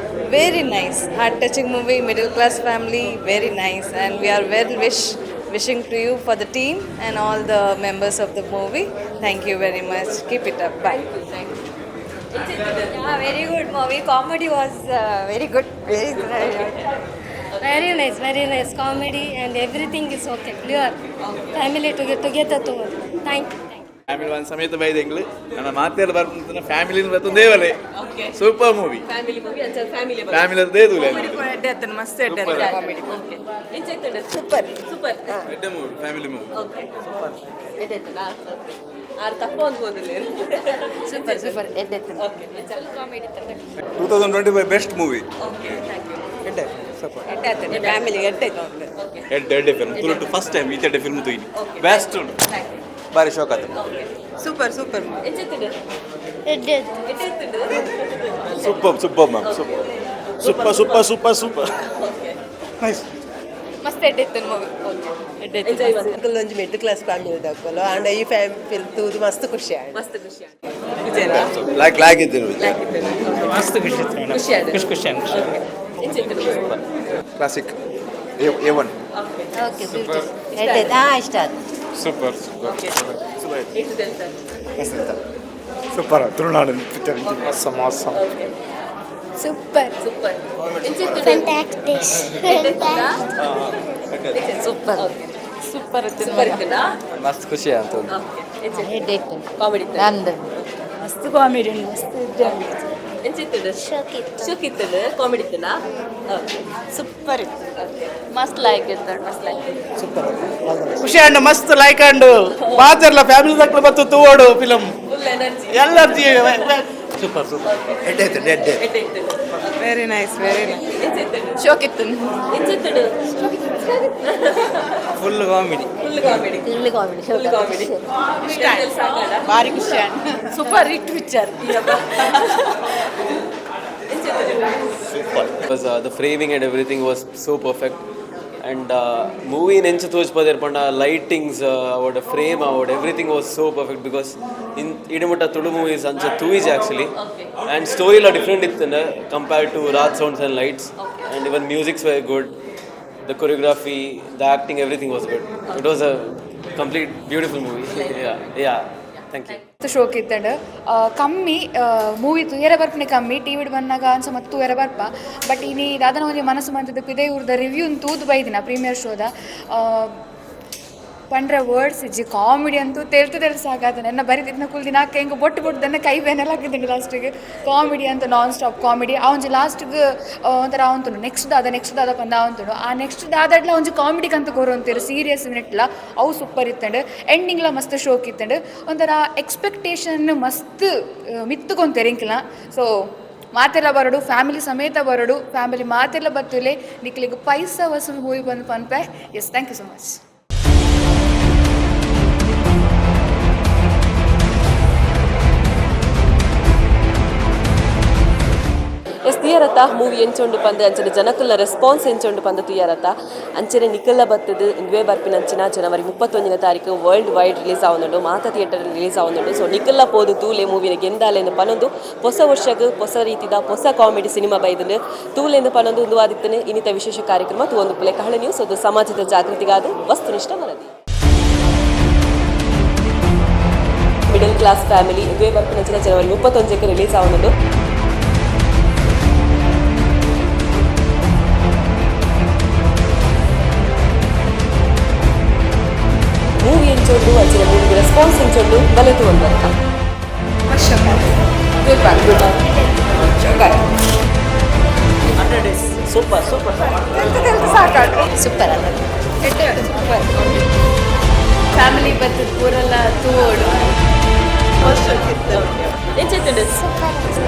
Very nice, heart touching movie, middle class family, very nice. And we are well wishing to you for the team and all the members of the movie. Thank you very much. Keep it up. Bye. Yeah, very good movie. Comedy was very good. Very, very good. Very nice, very nice comedy and everything is okay, clear. Family together to thank you. Family ಒಂದು ಸಮೇತ ಬೈದೆಂಗ್ಲು ನನ್ನ ಮಾತೆಲ್ಲ ಬರ್ಪುನ ಫ್ಯಾಮಿಲಿ ಬರ್ತದೆ ದೇವಲೆ. Super movie. Family movie ಅಂಚ ಫ್ಯಾಮಿಲಿ. ಫ್ಯಾಮಿಲಿ ದೇದುಲೆ. ಎಡ್ಡೆ ಆತನು, ಮಸ್ತ್ ಎಡ್ಡೆ ಕಾಮಿಡಿ. ಎಂಚ ಇತ್ತು? Super super. ಎಡ್ಡೆ movie, family movie. Okay, super. ಎಡ್ಡೆ ಇತ್ತದಾ? ಓಕೆ, ಆರ್ ತಪ್ಪ ಒಂದು ಹೋದಿಲ್ಲ. ಸೂಪರ್ ಸೂಪರ್, ಎಡ್ಡೆ. Okay. Comedy. 2025 best movie. Okay, thank you. ಎಡ್ಡೆ, ಸೂಪರ್, ಎಡ್ಡೆ ಆತನು, ಫ್ಯಾಮಿಲಿ ಎಡ್ಡೆ. ಎಡ್ಡೆ ಎಡ್ಡೆ ಫಿಲ್ಮ್. ತುಳುಟು ಫಸ್ಟ್ ಟೈಮ್ ಈಚೆಡ್ಡೆ ಫಿಲ್ಮ್ ತೂಯಿನಿ, ಬೆಸ್ಟ್ ಉಂಟು, ಬಾರಿ ಶೋಕ್ ಆತು. Super super. ಎಂಚ ಇತ್ತು? ಎಡ್ಡೆ. ಎಡ್ಡೆ ಇತ್ತು. Super super ma'am, super super super super super, nice. ಮಸ್ತ್ ಎಡ್ಡೆ ಇತ್ತು ಮೂವಿ. ಎಂಜಾಯ್ ಮಾಡ್ತಾ. ಅಂಕಲ್ ಒಂಜಿ ಮಿಡ್ಲ್ ಕ್ಲಾಸ್ ಫ್ಯಾಮಿಲಿ ದಾಕಲ್ಲ ಆಂಡ ಈ ಫ್ಯಾಮಿಲಿ ತೂದು ಮಸ್ತ್ ಖುಷಿ ಆಯ್ತು. ಮಸ್ತ್ ಖುಷಿ. ಲಾಯ್ಕ್ ಲಾಗ್ ಇದ್ದೀನಿ. ಮಸ್ತ್ ಖುಷಿ ಇತ್ತು ಮೇಡಮ್. ಖುಷಿ ಆಯ್ತು. ಖುಷಿ ಖುಷಿ ಆಯ್ತು. ಎಂಚ ಇತ್ತು? ಕ್ಲಾಸಿಕ್, ಎ ಒನ್. ಓಕೆ, ಎಡ್ಡೆ. ಹಾಂ, ಇಷ್ಟ ಆಯ್ತು. Super super. Super, Tulunadu picture awesome awesome. Super. Super. ಎಂಚ ಇತ್ತು? ಫ್ಯಾಂಟಾಸ್ಟಿಕ್. Super super. ಸೂಪರ್ ಇತ್ತದಾ? ಮಸ್ತ್ ಖುಷಿ ಆಯ್ತು. ಓಕೆ. ಎಡ್ಡೆ ಇತ್ತು. ಕಾಮಿಡಿ ಇತ್ತು. ನಂದು ಮಸ್ತ್ ಕಾಮಿಡಿ, ಮಸ್ತ್ ಎಡ್ಡೆ. ಎಂಚ ಇತ್ತು? ಶೋಕ್ ಇತ್ತು. ಶೋಕ್ ಇತ್ತು. ಕಾಮಿಡಿ ಇತ್ತದಾ? ಓಕೆ. ಸೂಪರ್ ಇತ್ತು. ಓಕೆ. ಮಸ್ತ್ ಲೈಕ್ ಇತ್ತು. ಮಸ್ತ್ ಲೈಕ್. ಖುಷಿ ಅಂಡ್ ಮಸ್ತ್ ಲೈಕ್ ಅಂಡ್ ಮಾತೆರ್ಲ ಫ್ಯಾಮಿಲಿ ದಕ್ಲು ಬತ್ತು ತೂವೋಡು ಫಿಲಮ್. Full energy. ಎಲ್ಲರ್ಜಿ. Super super. ಎಡ್ಡೆ ಇತ್ತು, ಎಡ್ಡೆ. ಎಡ್ಡೆ ಇತ್ತು. Very nice, very nice. ಎಂಚ ಇತ್ತು? ಶೋಕ್ ಇತ್ತು. ಎಂಚ ಇತ್ತು? Full comedy. Full comedy. Full comedy. Full comedy. ಇಷ್ಟ ಆಯ್ತು, ಭಾರಿ ಖುಷಿ ಆಯ್ತು. Super hit picture. ಎಂಚ ಇತ್ತು? Was the framing and everything was so perfect and movie ನೆಂಚ ತೋಜ್ಪದೇರ್ ಪಂಡ ಲೈಟಿಂಗ್ಸ್ ಅವಡ್, ಫ್ರೇಮ್ ಅವಡ್, everything was so perfect because in ಇಡಮುಟ್ಟ ತುಳು ಮೂವೀಸ್ ಅಂಚ ತೂಯಿಜ್ ಆ್ಯಕ್ಚುಲಿ. ಆ್ಯಂಡ್ ಸ್ಟೋರಿ ಎಲ್ಲ ಡಿಫ್ರೆಂಟ್ ಇತ್ತು compared to Raj Sounds and Lights, and even musics were good, the choreography, the acting, everything was good. It was a complete beautiful movie. Yeah, thank you. ಶೋಕ್ ಇತ್ತಂಡ್ ಕಮ್ಮಿ ಮೂವಿ ತೂಯರೆ ಬರ್ಪನೆ ಕಮ್ಮಿ, ಟಿವಿಡ್ ಬಂದಾಗ ಅನ್ಸ ಮತ್ತು ತೂಯರೆ ಬರ್ಪ. ಬಟ್ ಇನಿ ದಾದನ ಒಂಜಿ ಮನಸ್ಸು ಮಂತದ ಪಿದೆ ಇವ್ರದ ರಿವ್ಯೂ ತೂದು ಬೈದಿನ ಪ್ರೀಮಿಯರ್ ಶೋದ. ಪಂಡ್ರೆ ವರ್ಡ್ಸ್ ಇಜ್ಜಿ. ಕಾಮಿಡಿ ಅಂತೂ ತೆಲ್ತು ತೆಲ್ತು ಸಾಕಾದ. ಎನ್ನ ಬರಿದಿದ್ನ ಕುಲ್ದಿನ ಅಕ್ಕ ಹೆಂಗೆ ಬೊಟ್ಟು ಬೊಟ್ಟು ಕೈ ಬೇನೆಲ್ಲ ಹಾಕಿದ್ದೀನಿ ಲಾಸ್ಟಿಗೆ. ಕಾಮಿಡಿ ಅಂತ ನಾನ್ ಸ್ಟಾಪ್ ಕಾಮಿಡಿ. ಆ ಒಂಜಿ ಲಾಸ್ಟಿಗೆ ಒಂಥರ ಅವಂತುಂಡು ನೆಕ್ಸ್ಟ್ ದಾದ ನೆಕ್ಸ್ಟ್ ದಾದ ಪಂದ ಅವಂತುಂಡು. ಆ ನೆಕ್ಸ್ಟ್ ದಾದಡ್ಲ ಒಂಜಿ ಕಾಮಿಡಿ ಕಂತ ಕೊರೊಂತೀರು ಸೀರಿಯಸ್ ಮಿನಿಟ್ಲ ಅವು ಸೂಪರ್ ಇತ್ತಂಡು. ಎಂಡಿಂಗ್ಲ ಮಸ್ತ್ ಶೋಕ್ ಇತ್ತಂಡು. ಒಂಥರ ಎಕ್ಸ್ಪೆಕ್ಟೇಷನ್ ಮಸ್ತ್ ಮಿತ್ತುಕೊಂತೇರು ಇಂಕ್ಲ. ಸೊ ಮಾತೆಲ್ಲ ಬರೋಡು, ಫ್ಯಾಮಿಲಿ ಸಮೇತ ಬರೋಡು. ಫ್ಯಾಮಿಲಿ ಮಾತೆಲ್ಲ ಬತ್ತುಲೆ, ನಿಕ್ಲಿಗೆ ಪೈಸಾ ವಸೂಲ್ ಮೂವಿ ಬಂದು ಪನ್ಪೆ. Yes, thank you so much. Yes, ತುಯರತ್ತ movie ಎಂಚೊಂಡು ಪಂದ್, ಅಂಚನೆ ಜನಕುಲ್ನ ರೆಸ್ಪಾನ್ಸ್ ಎಂಚೊಂಡು ಪಂದ್ ತುಯರತ್ತ. ಅಂಚನೆ ನಿಕಲ್ಲ ಬತ್ತದು ಇಂದುವೆ ಬರ್ಪಿನಂಚಿನ ಜನವರಿ 31ನೇ ತಾರೀಕು ವರ್ಲ್ಡ್ ವೈಡ್ ರಿಲೀಸ್ ಆವೊಂದುಂಡು, ಮಾತಾ ಥಿಯೇಟರ್ ರಿಲೀಸ್ ಆವೊಂದುಂಡು. ಸೊ ನಿಕಲ್ಲ ಪೋದು ತೂಲೆ ಮೂವಿನ ಗೆಂದಾಲೆಂದು ಪನೊಂದು. ಹೊಸ ವರ್ಷಗ್ ಹೊಸ ರೀತಿದ ಹೊಸ ಕಾಮಿಡಿ ಸಿನಿಮಾ ಬೈದುಂಡು, ತೂಲೆಂದು ಪನೊಂದು ಉಂದು ಆದಿತ್ತನೆ ಇನ್ನಿತ ವಿಶೇಷ ಕಾರ್ಯಕ್ರಮ. ತೂವೊಂದು ಪುಲೆ ಕಹಳೆ ನ್ಯೂಸ್, ಅದು ಸಮಾಜದ ಜಾಗೃತಿಗಾದ ವಸ್ತುನಿಷ್ಠ ವರದಿ. ಮಿಡಲ್ ಕ್ಲಾಸ್ ಫ್ಯಾಮಿಲಿ ಇಂದುವೆ ಬರ್ಪಿನಂಚಿನ ಜನವರಿ 31ಕ್ಕೆ ರಿಲೀಸ್ ಆವೊಂದುಂಡು. ಮೂವಿ ಎಂಚೊಂಡು, ಅಂಚಿನ ಮೂವಿಗೆ ರೆಸ್ಪಾನ್ಸ್ ಎಂಚೊಂಡು ಬಲೆತು ಒಂದು ಬರ್ತ. Good bye, good bye. 100 days. Super super. ಸಾಕಾಡು ಸೂಪರ್ ಅಲ್ಲ ಸೂಪರ್. ಫ್ಯಾಮಿಲಿ ಬರ್ತದೆ ಪೂರೆಲ್ಲ ತೂವೋಡು.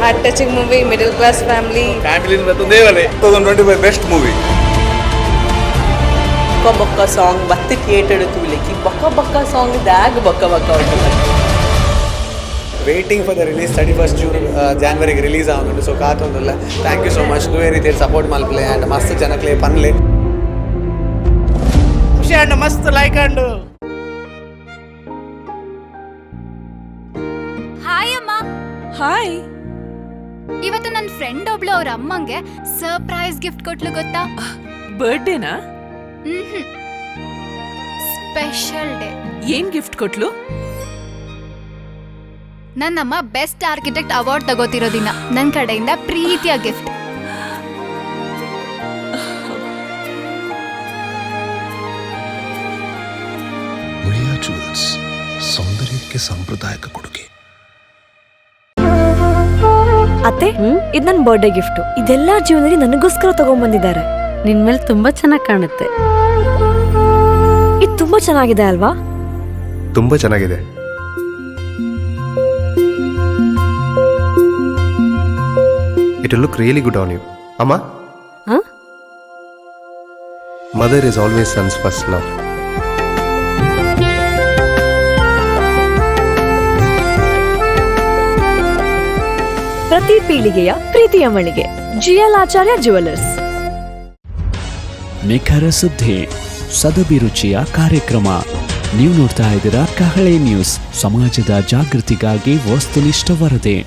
Heart touching movie, middle class family. Family ಬರ್ತದೆ. 2025 ಬೆಸ್ಟ್ ಮೂವಿ. ಬೊಕ್ಕ ಬೊಕ್ಕ ಸಾಂಗ್ ಬತ್ತು ಥಿಯೇಟರ್ ತೂಲೆಕ್ಕಿ ಬೊಕ್ಕ ಬೊಕ್ಕ ಸಾಂಗ್ ದಾಗ ಬೊಕ್ಕ ಬೊಕ್ಕ ಉಂಟು. Waiting for the release 31 June ಜಾನ್ವರಿಗೆ release ಆವೊಂದುಂಡು. ಸೊ ಕಾತೊಂದುಲ್ಲ. Thank you so much. ದುವೆ ರೀತಿಯಲ್ಲಿ ಸಪೋರ್ಟ್ ಮಲ್ಪಲೆ ಆ್ಯಂಡ್ ಮಸ್ತ್ ಜನಕ್ಲೆ ಪನ್ಲೆ. ಖುಷಿ ಅಂಡ್ ಮಸ್ತ್ ಲೈಕ್ ಅಂಡ್. ಹಾಯ್ ಅಮ್ಮ. ಹಾಯ್. ಇವತ್ತು ನನ್ನ ಫ್ರೆಂಡ್ ಒಬ್ಳು ಅವ್ರ ಅಮ್ಮಂಗೆ ಸರ್ಪ್ರೈಸ್ ಗಿಫ್ಟ್ ಕೊಟ್ಲು ಗೊತ್ತಾ? ಬರ್ಡೇನಾ? Special day. ಏನ್ ಗಿಫ್ಟ್ ಕೊಟ್ಲು? ನನ್ನಮ್ಮ ಬೆಸ್ಟ್ ಆರ್ಕಿಟೆಕ್ಟ್ ಅವಾರ್ಡ್ ತಗೋತಿರೋ ದಿನ ನನ್ನ ಕಡೆಯಿಂದ ಪ್ರೀತಿಯ ಗಿಫ್ಟ್. ಮುಳಿಯಾ ಜುವೆಲ್ಸ್, ಸೌಂದರ್ಯಕ್ಕೆ ಸಾಂಪ್ರದಾಯಿಕ ಕೊಡುಗೆ. ಅತ್ತೆ, ಇದು ನನ್ನ ಬರ್ಡೇ ಗಿಫ್ಟ್. ಇದೆಲ್ಲ ಜೀವನದಲ್ಲಿ ನನಗೋಸ್ಕರ ತಗೊಂಡ್ಬಂದಿದ್ದಾರೆ. ನಿನ್ ಮೇಲೆ ತುಂಬಾ ಚೆನ್ನಾಗಿ ಕಾಣುತ್ತೆ. ಇದು ತುಂಬಾ ಚೆನ್ನಾಗಿದೆ ಅಲ್ವಾ? ತುಂಬಾ ಚೆನ್ನಾಗಿದೆ. It look really good on you ಅಮ್ಮ. Mother is always son's first love. ಪ್ರತಿ ಪೀಳಿಗೆಯ ಪ್ರೀತಿಯ ಮಳಿಗೆ ಜಿಎಲ್ ಆಚಾರ್ಯ ಜುವೆಲ್ಲರ್ಸ್. ನಿಖರ ಸುದ್ದಿ, ಸದಭಿರುಚಿಯ ಕಾರ್ಯಕ್ರಮ. ನೀವು ನೋಡ್ತಾ ಇದ್ದೀರಾ ಕಹಳೆ ನ್ಯೂಸ್, ಸಮಾಜದ ಜಾಗೃತಿಗಾಗಿ ವಸ್ತುನಿಷ್ಠ ವರದಿ.